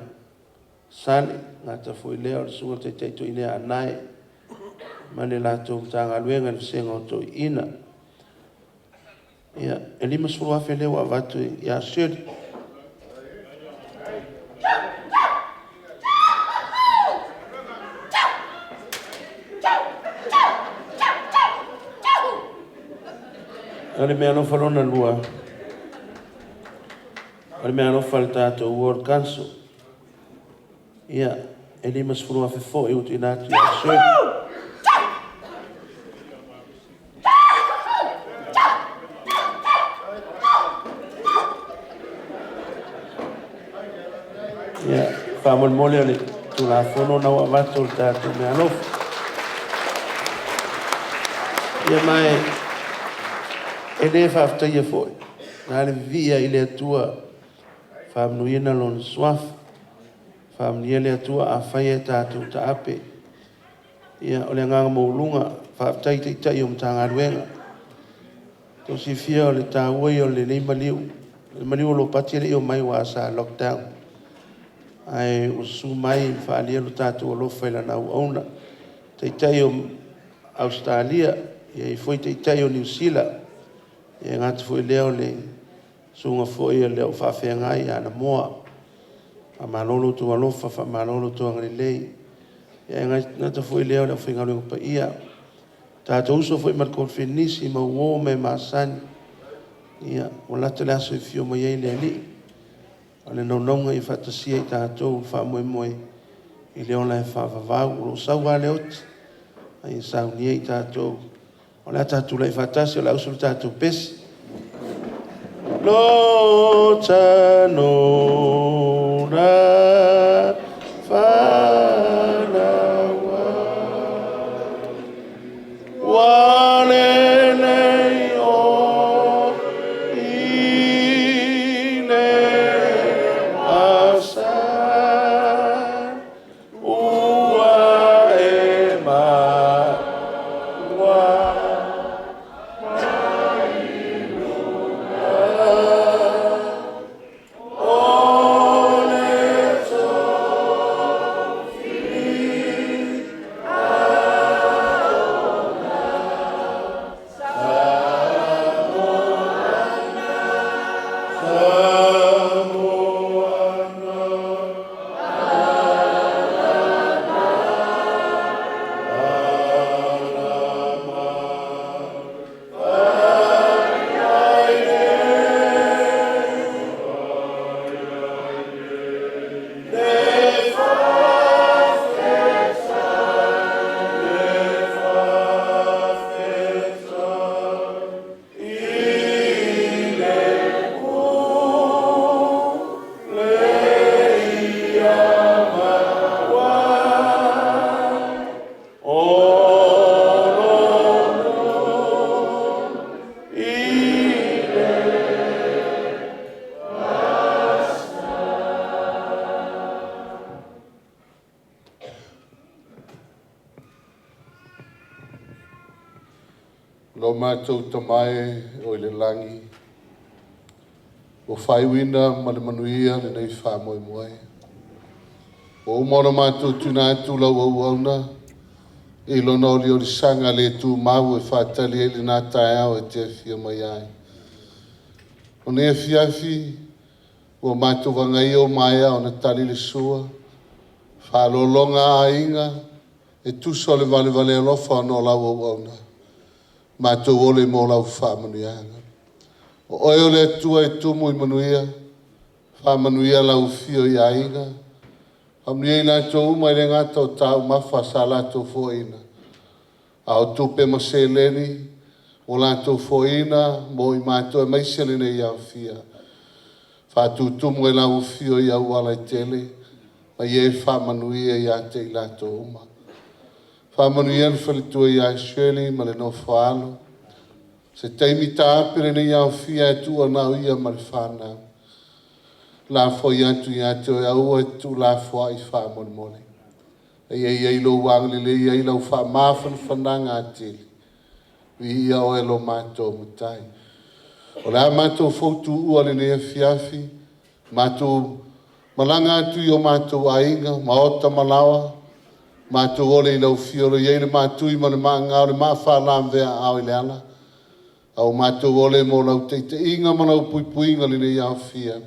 Sale, gata foi lea o le susuga i le Taitai Toeaina ia Anae ma le latou Matagaluega i le Vasega o Toeaiina. Ia, e $50,000 lea ua avatu ia Shirley. O le meaalofa lona lua, o le meaalofa a le tatou World Council. Ia, e $50,000 foi ua tuuina atu ia Shirley. Ia, faamolemole o le Tulafono na ua avatu o le tatou meaalofa. Ia ma e le faafetaia foi, na le vivia i le Atua, faamanuiina lona suafa. Faamanuia le Atua afai e tatou taape. Ia, o le agaga maualuga, faafetai i Taitai o Matagaluega. Tou silafia o le taua ia o lenei maliu. O le maliu o Lopati e le i omai aua sa lockdown. Ae ua susu mai ma faaalia lo tatou alofa i lana auauna. Taitai o Ausetalia, e i ai foi Taitai o Niu Sila. E gata foi lea o le susuga foi o le faafeagai ia Namoa. Faamalo lo outou alofa, faamalo lo outou agalelei. E gata foi lea o le aufaigaluega paia. Tatou uso foi ma le Konifenisi ma uo ma e masani. Ia, ua lata le aso e afio mai ai le Alii. O le naunauga ia faatasia i tatou le faamoemoe i le ola e faavavau. O lo o sau lava le oti, a ia saunia i tatou. O le a tatou tulai faatasi, o le a usu le tatou pese. Lo tano na whanaua Wa lelei o i le asa Ua e maua mai luga O le Matou tamae o i le lagi, ua faaiuina ma le manuia lenei faamoemoe. Ua uma ona matou tuuina atu lau auauna i lona oliolisaga le tumau e faatali ai lena taeao e te afio mai ai. O nei afiafi, ua matou vagaia ua maea ona tali le sua, faalologa a aiga, e tusa o le valevale alofa ona o lau auauna, matou ole mo lau faamanuiaga. O oe o le Atua e tumu i manuia, faamanuia lau afio i aiga, faamanuia i latou uma e le gata o taumafa sa latou foaina, a o tupe ma seleni ua latou foaina mo i matou aemaise lenei aofia. Faatutumu e lau afio i auala e tele, ma ia e faamanuia ia te i latou uma. Faamanuia le faletua ia Shirley ma le nofo a alo. Se taimi taape lenei aofia e tuua na o ia ma le fanau. Lafoi atu ia te oe, aua e te tuulafoai faamolemole. E ia i ai lou agalelei ai lau faamafanafanaga atili. Viia oe lo matou Matai. O le a matou foutuua lenei afiafi, matou malaga atu i o matou aiga, maota ma laoa, matou ole i lau afio o lo o i ai le matui ma le maagao, le maa faalamea aao i le ala, a o matou ole mo lau taitaiga ma lau puipuiga i lenei aofia,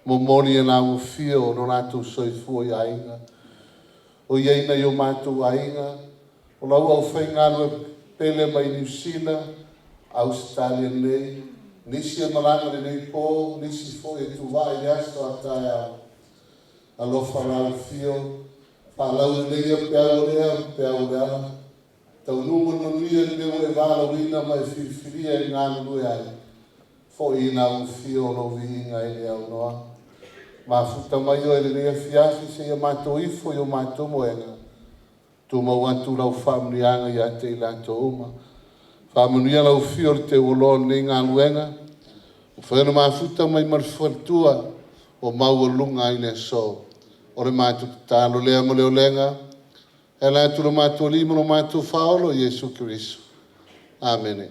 momoli e lau afio lo latou soifua i aiga, o i ai nai o matou aiga, o lau aufaigaluega pele mai Niu Sila, Ausetalia nei, nisi e malaga lenei po, nisi foi e tuvaa i le aso a taeao. Alofa lau afio, faalauleleia peau o le ea ma peau o le ala, taunuu ma le manuia le mea ua e valaauina ma e filifilia e galulue ai, foi i lau afio o lou viiga e le aunoa. Mafuta mai oe i lenei afiafi seia matou ifo i o matou moega, tumau atu lau faamanuiaga ia te i latou uma. Faamanuia lau afio o le teuoloa o lenei galuega, ua mafai ona mafuta mai ma le faletua ua maualuga ai le aso. O le matou tatalo lea ma le olega, e ala atu i lo matou Alii ma lo matou Faaolo, Iesu Keriso. Amene.